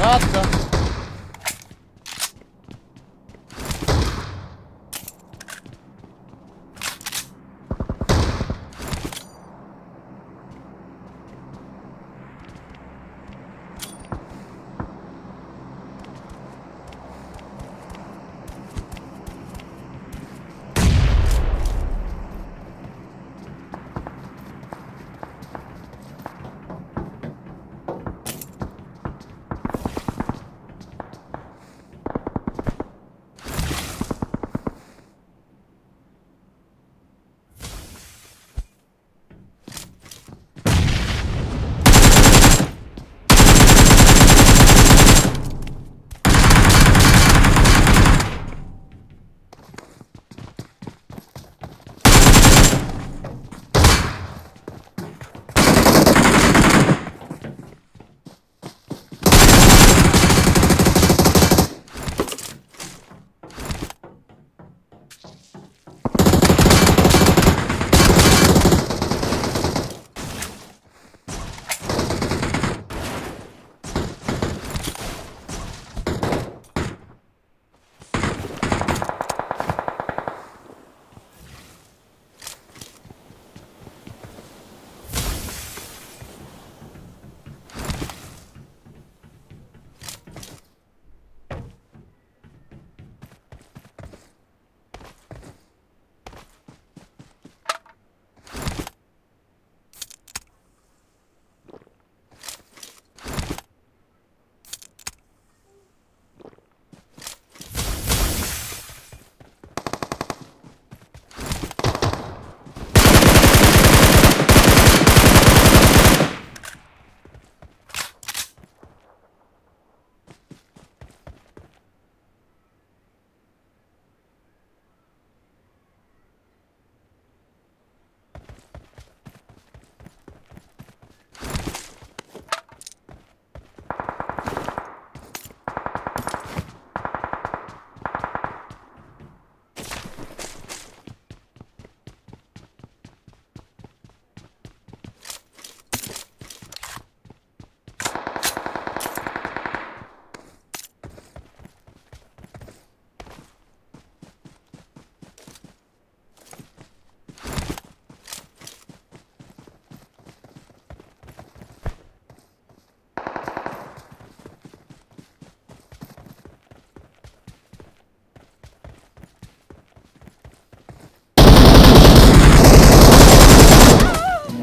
What the?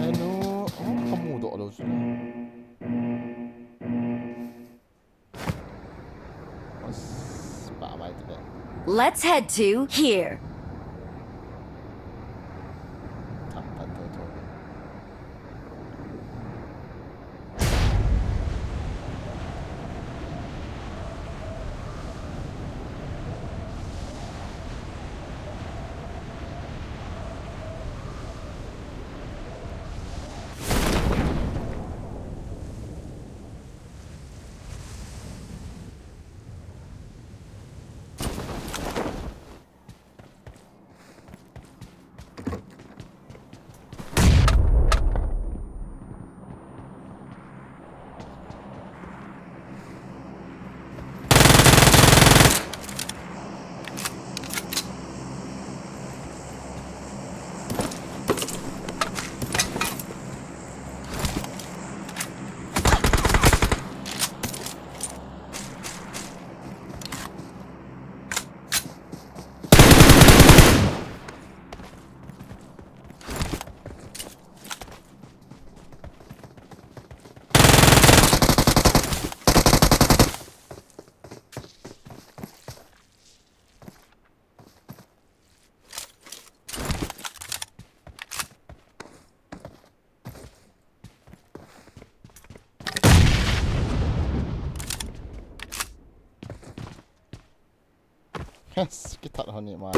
Anu, oh, kamu doh lou chu. As, pa mai te be. Let's head to here. Tham pan tho tho. Yes, kithat honi ma.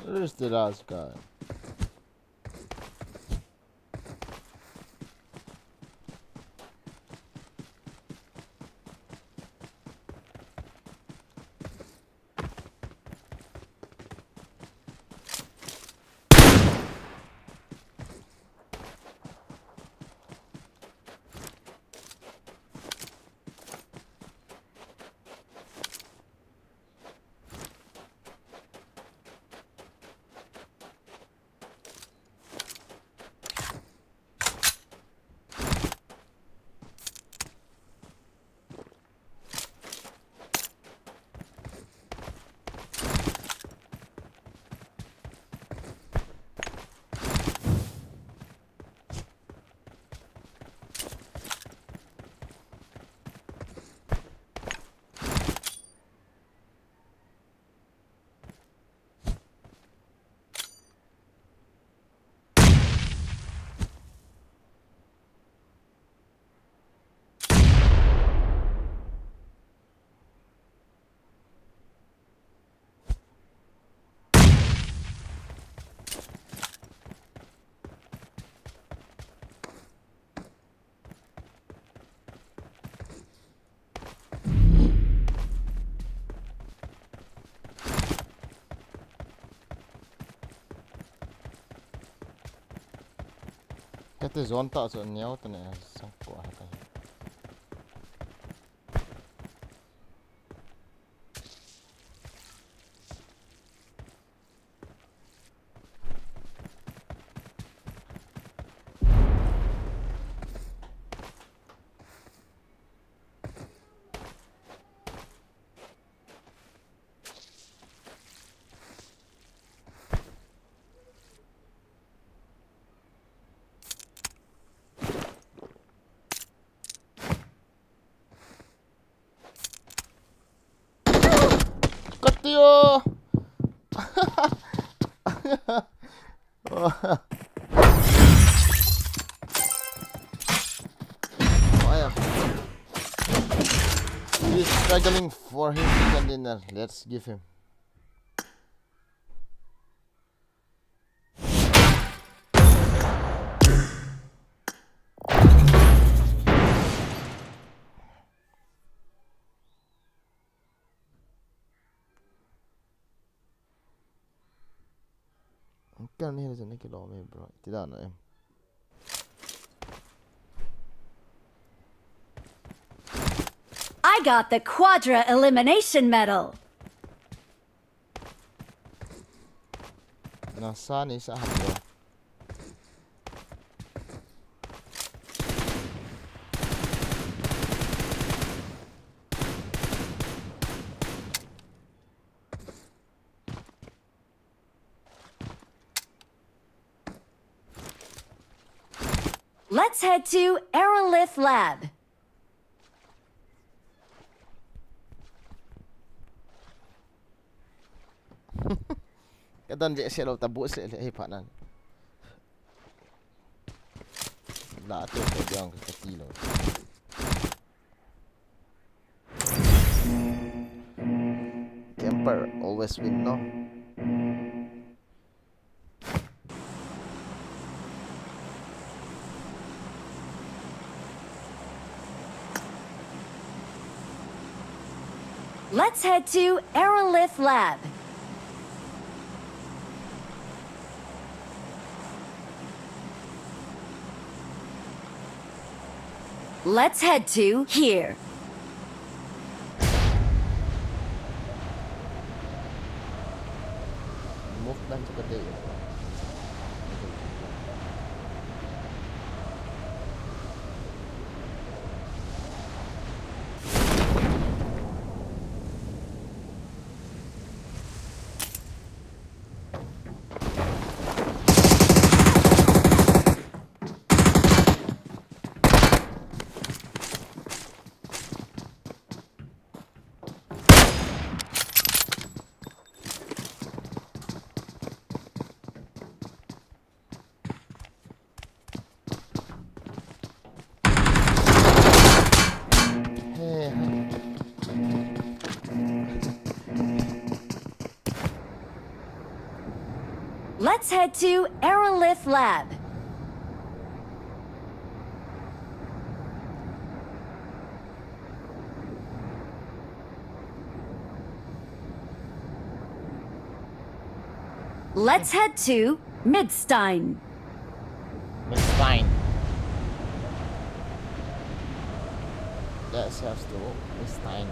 Where is the last guy? Zone ta chu neo ta ne, sang ko ha ta. Kati o. Fire. He's struggling for his second dinner. Let's give him. Kan ni hena jana kilo me, bro. Ti da na em. I got the Quadra Elimination Medal. Na sa ni sa ha, bro. Let's head to Aerolith Lab. Ka don ve se lo ta bu se le hei pha nan. La te ko jong ka ti lo. Camper always win, no? Let's head to Aerolith Lab. Let's head to here. Move dan sa kadei. Let's head to Aerolith Lab. Let's head to Midstein. Midstein. Let's head to Midstein.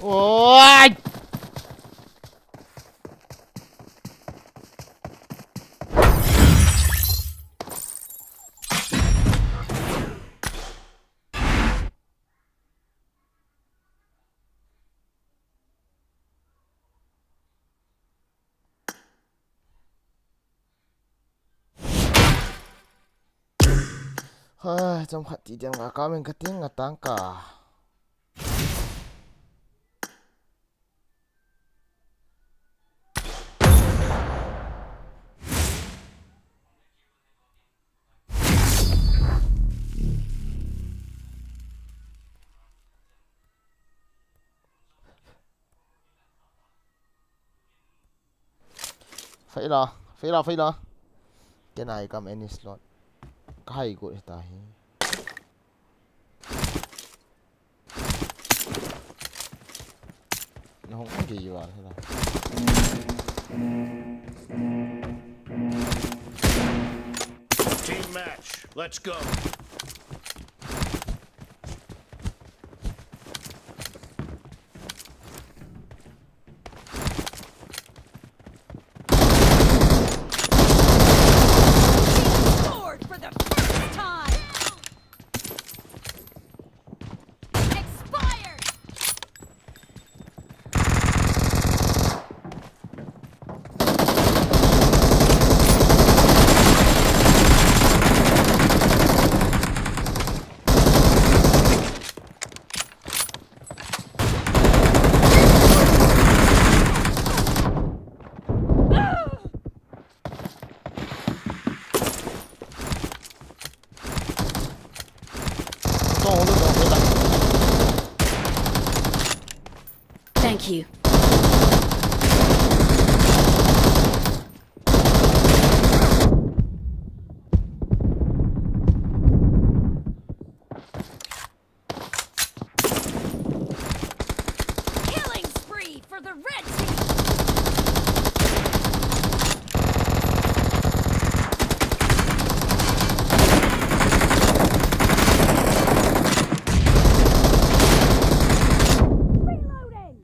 Oi! Hai, chomkhat ti diam nga ka min ka ting nga tang ka. Fail a, fail a, fail a. Can I come any slot? Ka hai go ta hi. Na hong ge yu a la. Team match. Let's go. Scored for the first time. Expired. Thank you. Killing spree for the red team! Reloading!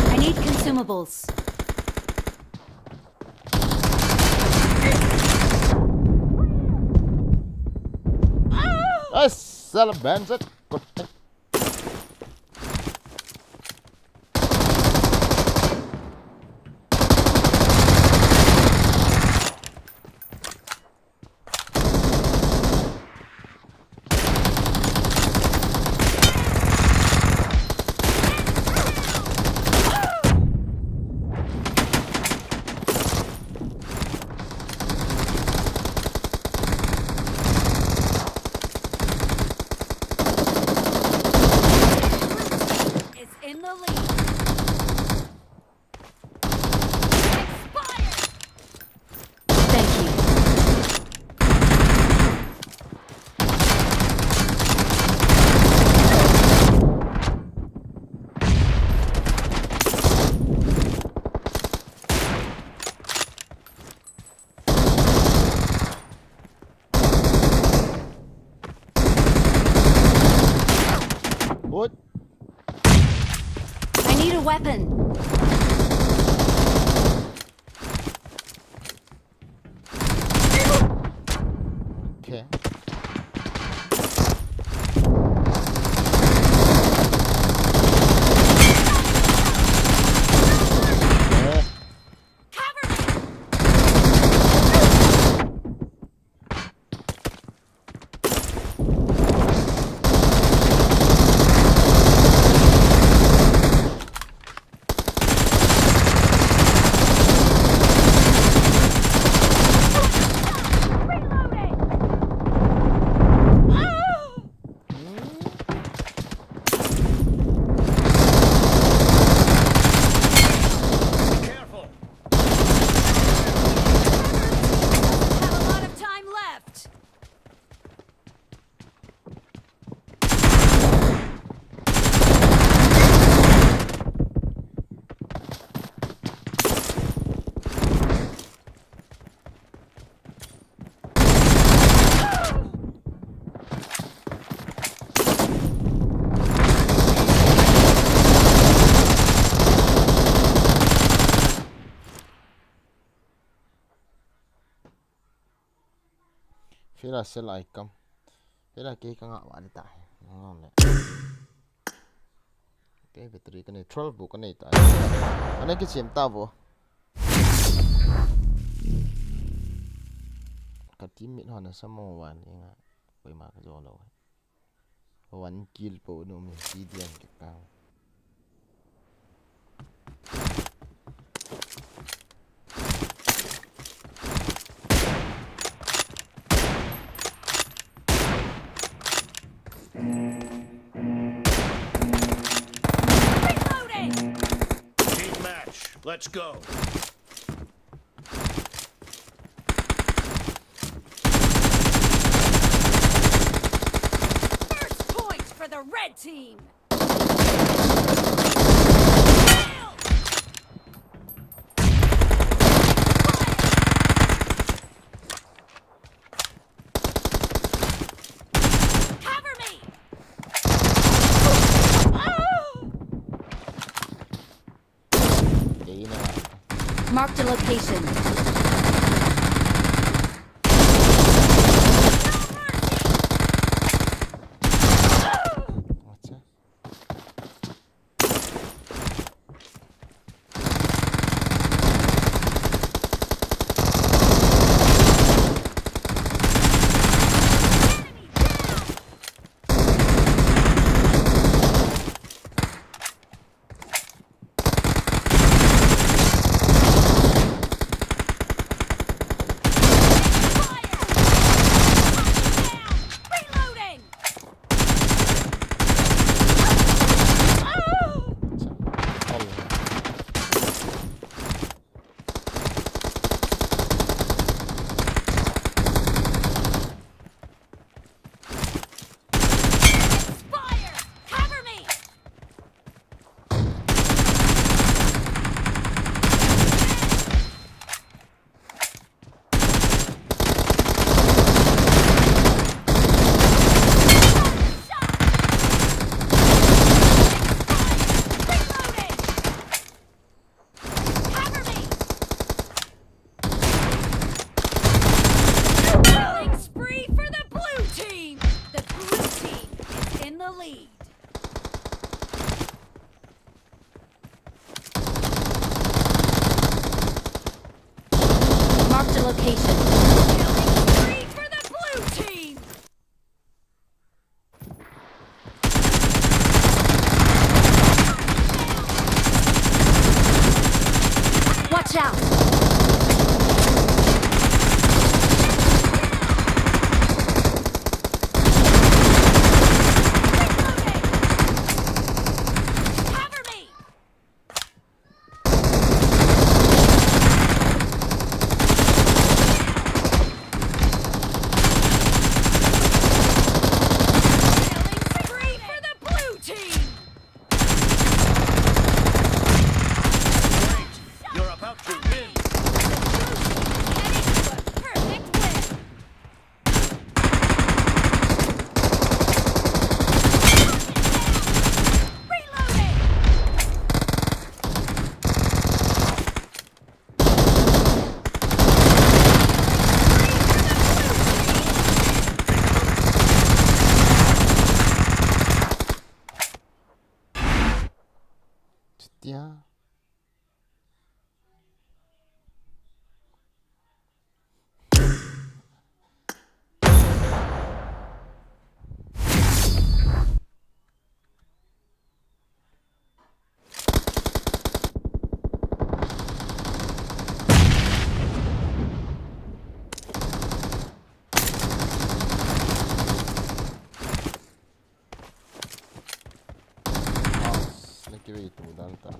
I need consumables. Ai, sala bandit. Kut. Is in the lead. Expired! Thank you. What? I need a weapon. Okay. Eh. Cover me! Kira sel ai kam. Kira kei ka nga wa ta. Ngam le. Kei battery ka nei, twelve bu ka nei ta. Ana kichem ta vo. Ka teammate hon asamo wan inga. Koima ka jo lo. One kill po no mi si dian ke ka. Reloading! Team match, let's go. First point for the red team. Cover me! Oh! Kei na. Marked a location. Acha. Killing spree for the blue team! The blue team is in the lead. Marked a location. Killing spree for the blue team! Watch out! Cover me! Killing spree for the blue team! Great! You're about to win! The blue team is heading to a perfect win! Reloading! Chutia. As, na kiwei tu dan ta.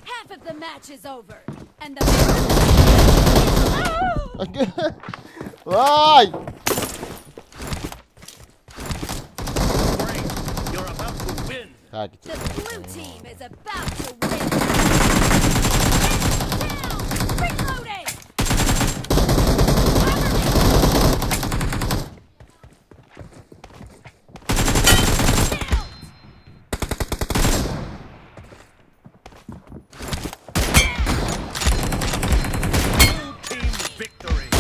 Half of the match is over, and the Why? Great. You're about to win. The blue team is about to win. Down. Reloading. Cover me. Down. Blue team victory.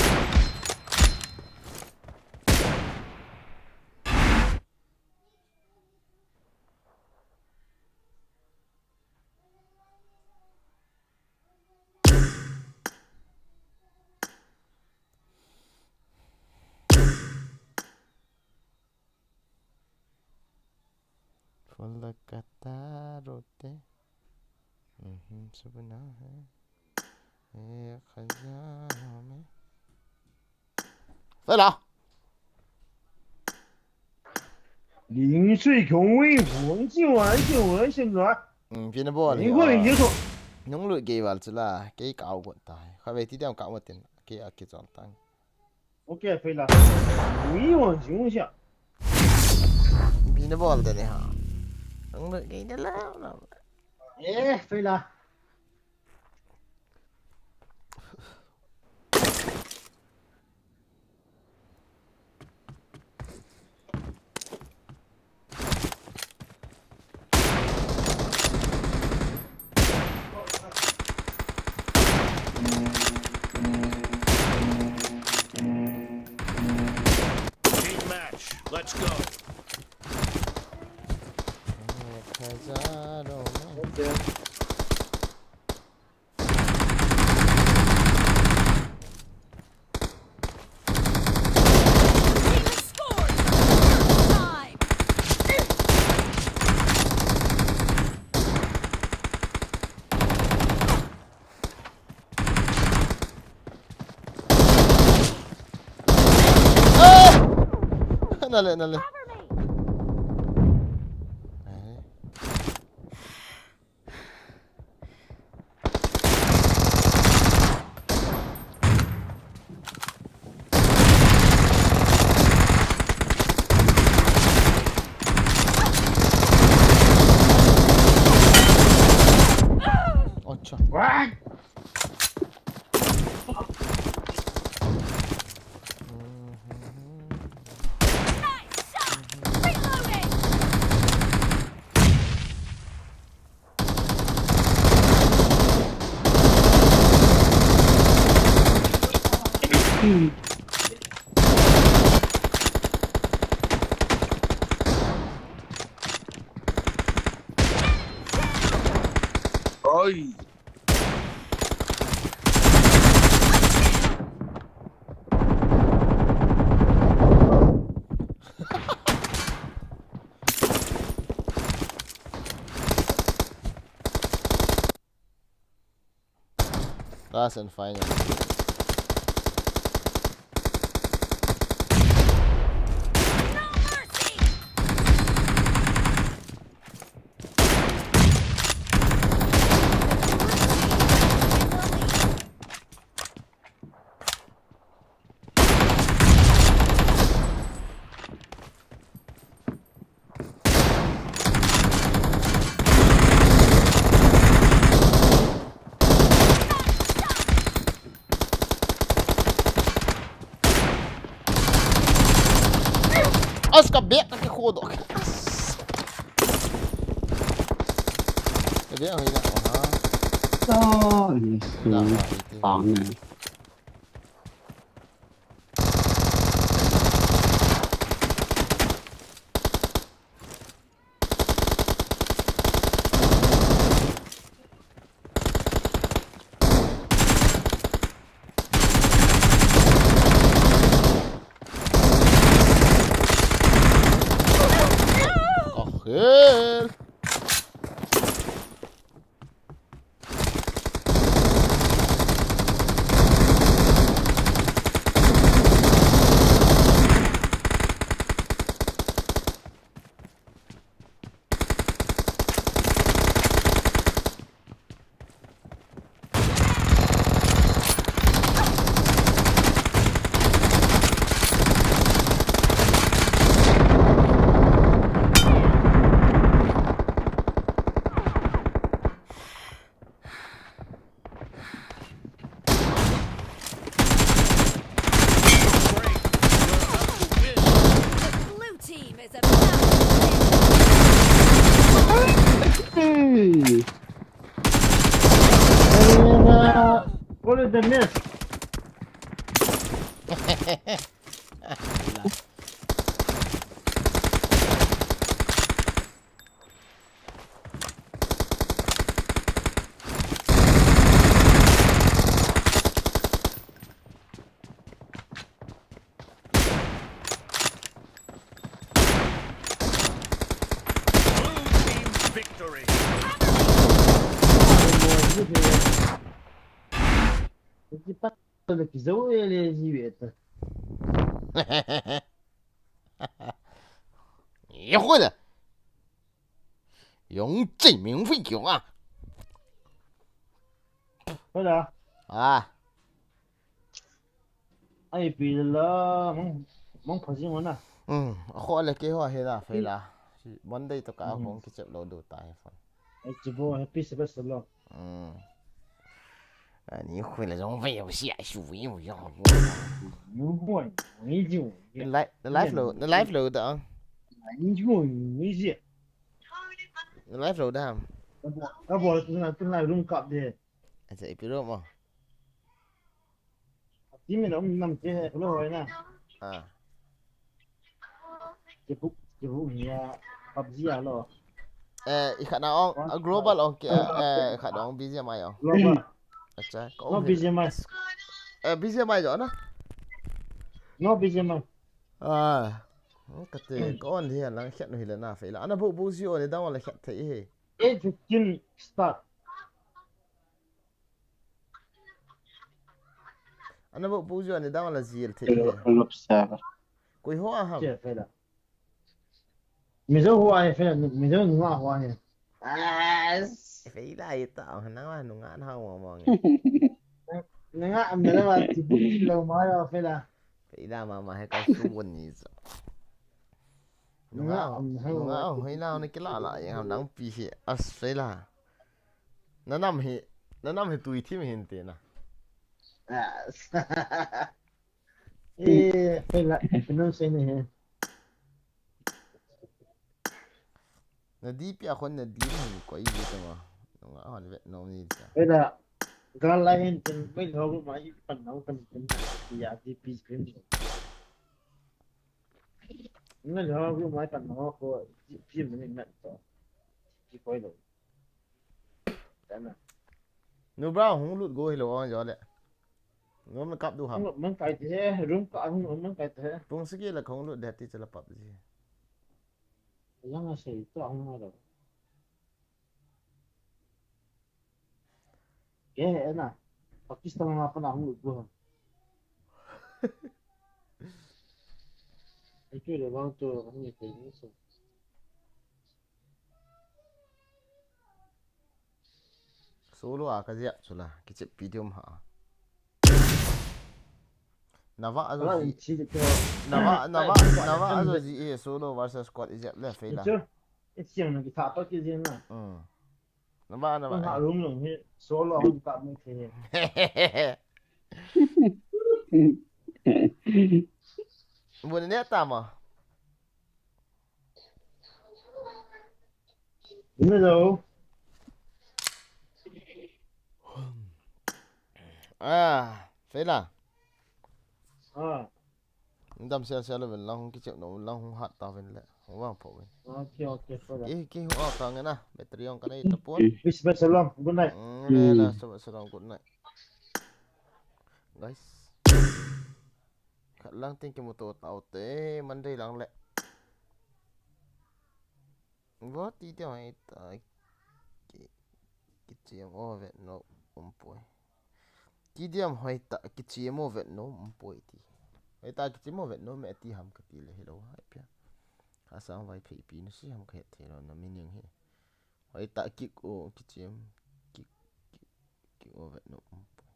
Follow kata rote. Mhm, subna hai. Eh, khaja hame. Fela. Ling sui khong wei huang chi wa chi wa shen wa. Hmm, pina bol. Ling ko ling ye to. Nung lu kei val chula, kei kau got tai. Kha ve ti diam kau got tin, kei a kei chol tang. Okay, Fela. Ui, wa jing sha. Pina bol de ne ha. Nung lu kei de la la. Eh, Fela. Team match. Let's go. Ah! Nale, nale. Acha. Oi. Last and final. Bas ka bag ka kikhodoh. Ka bag hoi na, aha. Ah, yes. Da, ha, iti. Tang ne. Ahel. The blue team is about to win. Hey. What is the miss? Blue team victory. Yong chi ming fui kiong a. Hola. Ah. Ai, pi la, mong, mong pha jing na. Hmm, a kho le ke ho he la, fe la. Monday to ka kong kichep lo do ta he phone. Ai, chi bo, happy Sabbath lo. Hmm. Ani khui la jong ve yo si ai su ve yo yo. Ni hoi, ni ju. Live, live lo, live lo da. Ni ju, ni ji. Live lo da ham. Ka bo, ka bo, tu na, tu na room kap de. Acha, ipi room mo. Team in um nam che he lo hoi na. Ah. Che bu, che bu ni ya PUBG a lo. Eh, i khat na ong, a global ong ke, eh, i khat na ong B G M I ong. Global. Acha, ka no ong he. B G M I. Eh, B G M I jo na? No B G M I. Ah. Ka te, ka on hi lang khat no hi le na fe la. Ana bu bu ji o le da on le khat thei he. Eight fifteen start. Ana bo pu jo ani dang la jil thei. Hello, he. Hello, sir. Koi ho a ham? Che, fe la. Mizo ho a he, fe la. Mizo nunga ho a he. As. Fe la i ta, nang wa nunga na ho mo nge. Nunga am na wa ti bu lo ma yo fe la. Fe la ma ma he ka su won ni zo. Nunga, nunga, nunga, hoi na, na kila la, yang ham nang pi hi, as fe la. Na nam hi, na nam hi tui thim hin te na. As. Eh, fe la, fe la se ne he. Na D P a khon na D P hin koi ji ta ma. Nunga hon vet nom ni ta. Fe la, gal la hin tin, mai lo ma i pan nau kan tin na, ya D P screen. Ngai ho room mai pan ho ko, pi min mat to. Ki koi lo. Tana. Nu bra hung lut go hi lo ong jo le. Nu man kap du ham. Hung man kai te, room ka hung man kai te. Pung siki la hung lut de ti chala PUBG. Yang a sei to hung ma lo. Ke he na. Pakistan ma pa na hung lut go. Ai, ke le bang to hung ni te ni so. Solo a ka jep chu la, kichep video ma ha. Nava a jo ji. Nava, nava, nava a jo ji e solo versus squad i jep le fe la. Chu. I siang na ki tha to ki jin na. Hmm. Nava, nava. Ha room long hi solo hung ta mi the. Bu ne ta ma. Hello. Ah, Fela. Ah. Dam sia sia lo ven lang hung kichep no lang hung hat ta ven le. Hung vang pho ven. Okay, okay, brother. Ki, ki hung out ta nge na. Battery on ka nei ta pon. Peace, peace, salam. Good night. Mm, le, le, salam, salam, good night. Guys. Khat lang tin kimuto tau te, Monday lang le. Vo ti te hoi ta ki, kichem o vet no um poi. Ti diam hoi ta kichem o vet no um poi ti. Hoi ta kichem o vet no me ti ham ka ti le hello hai pia. Ka sang vai phei pi no si ham ka het thei lo na meaning hi. Hoi ta kik o kichem, kik, kik, kik o vet no um poi.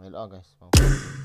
Hello, guys.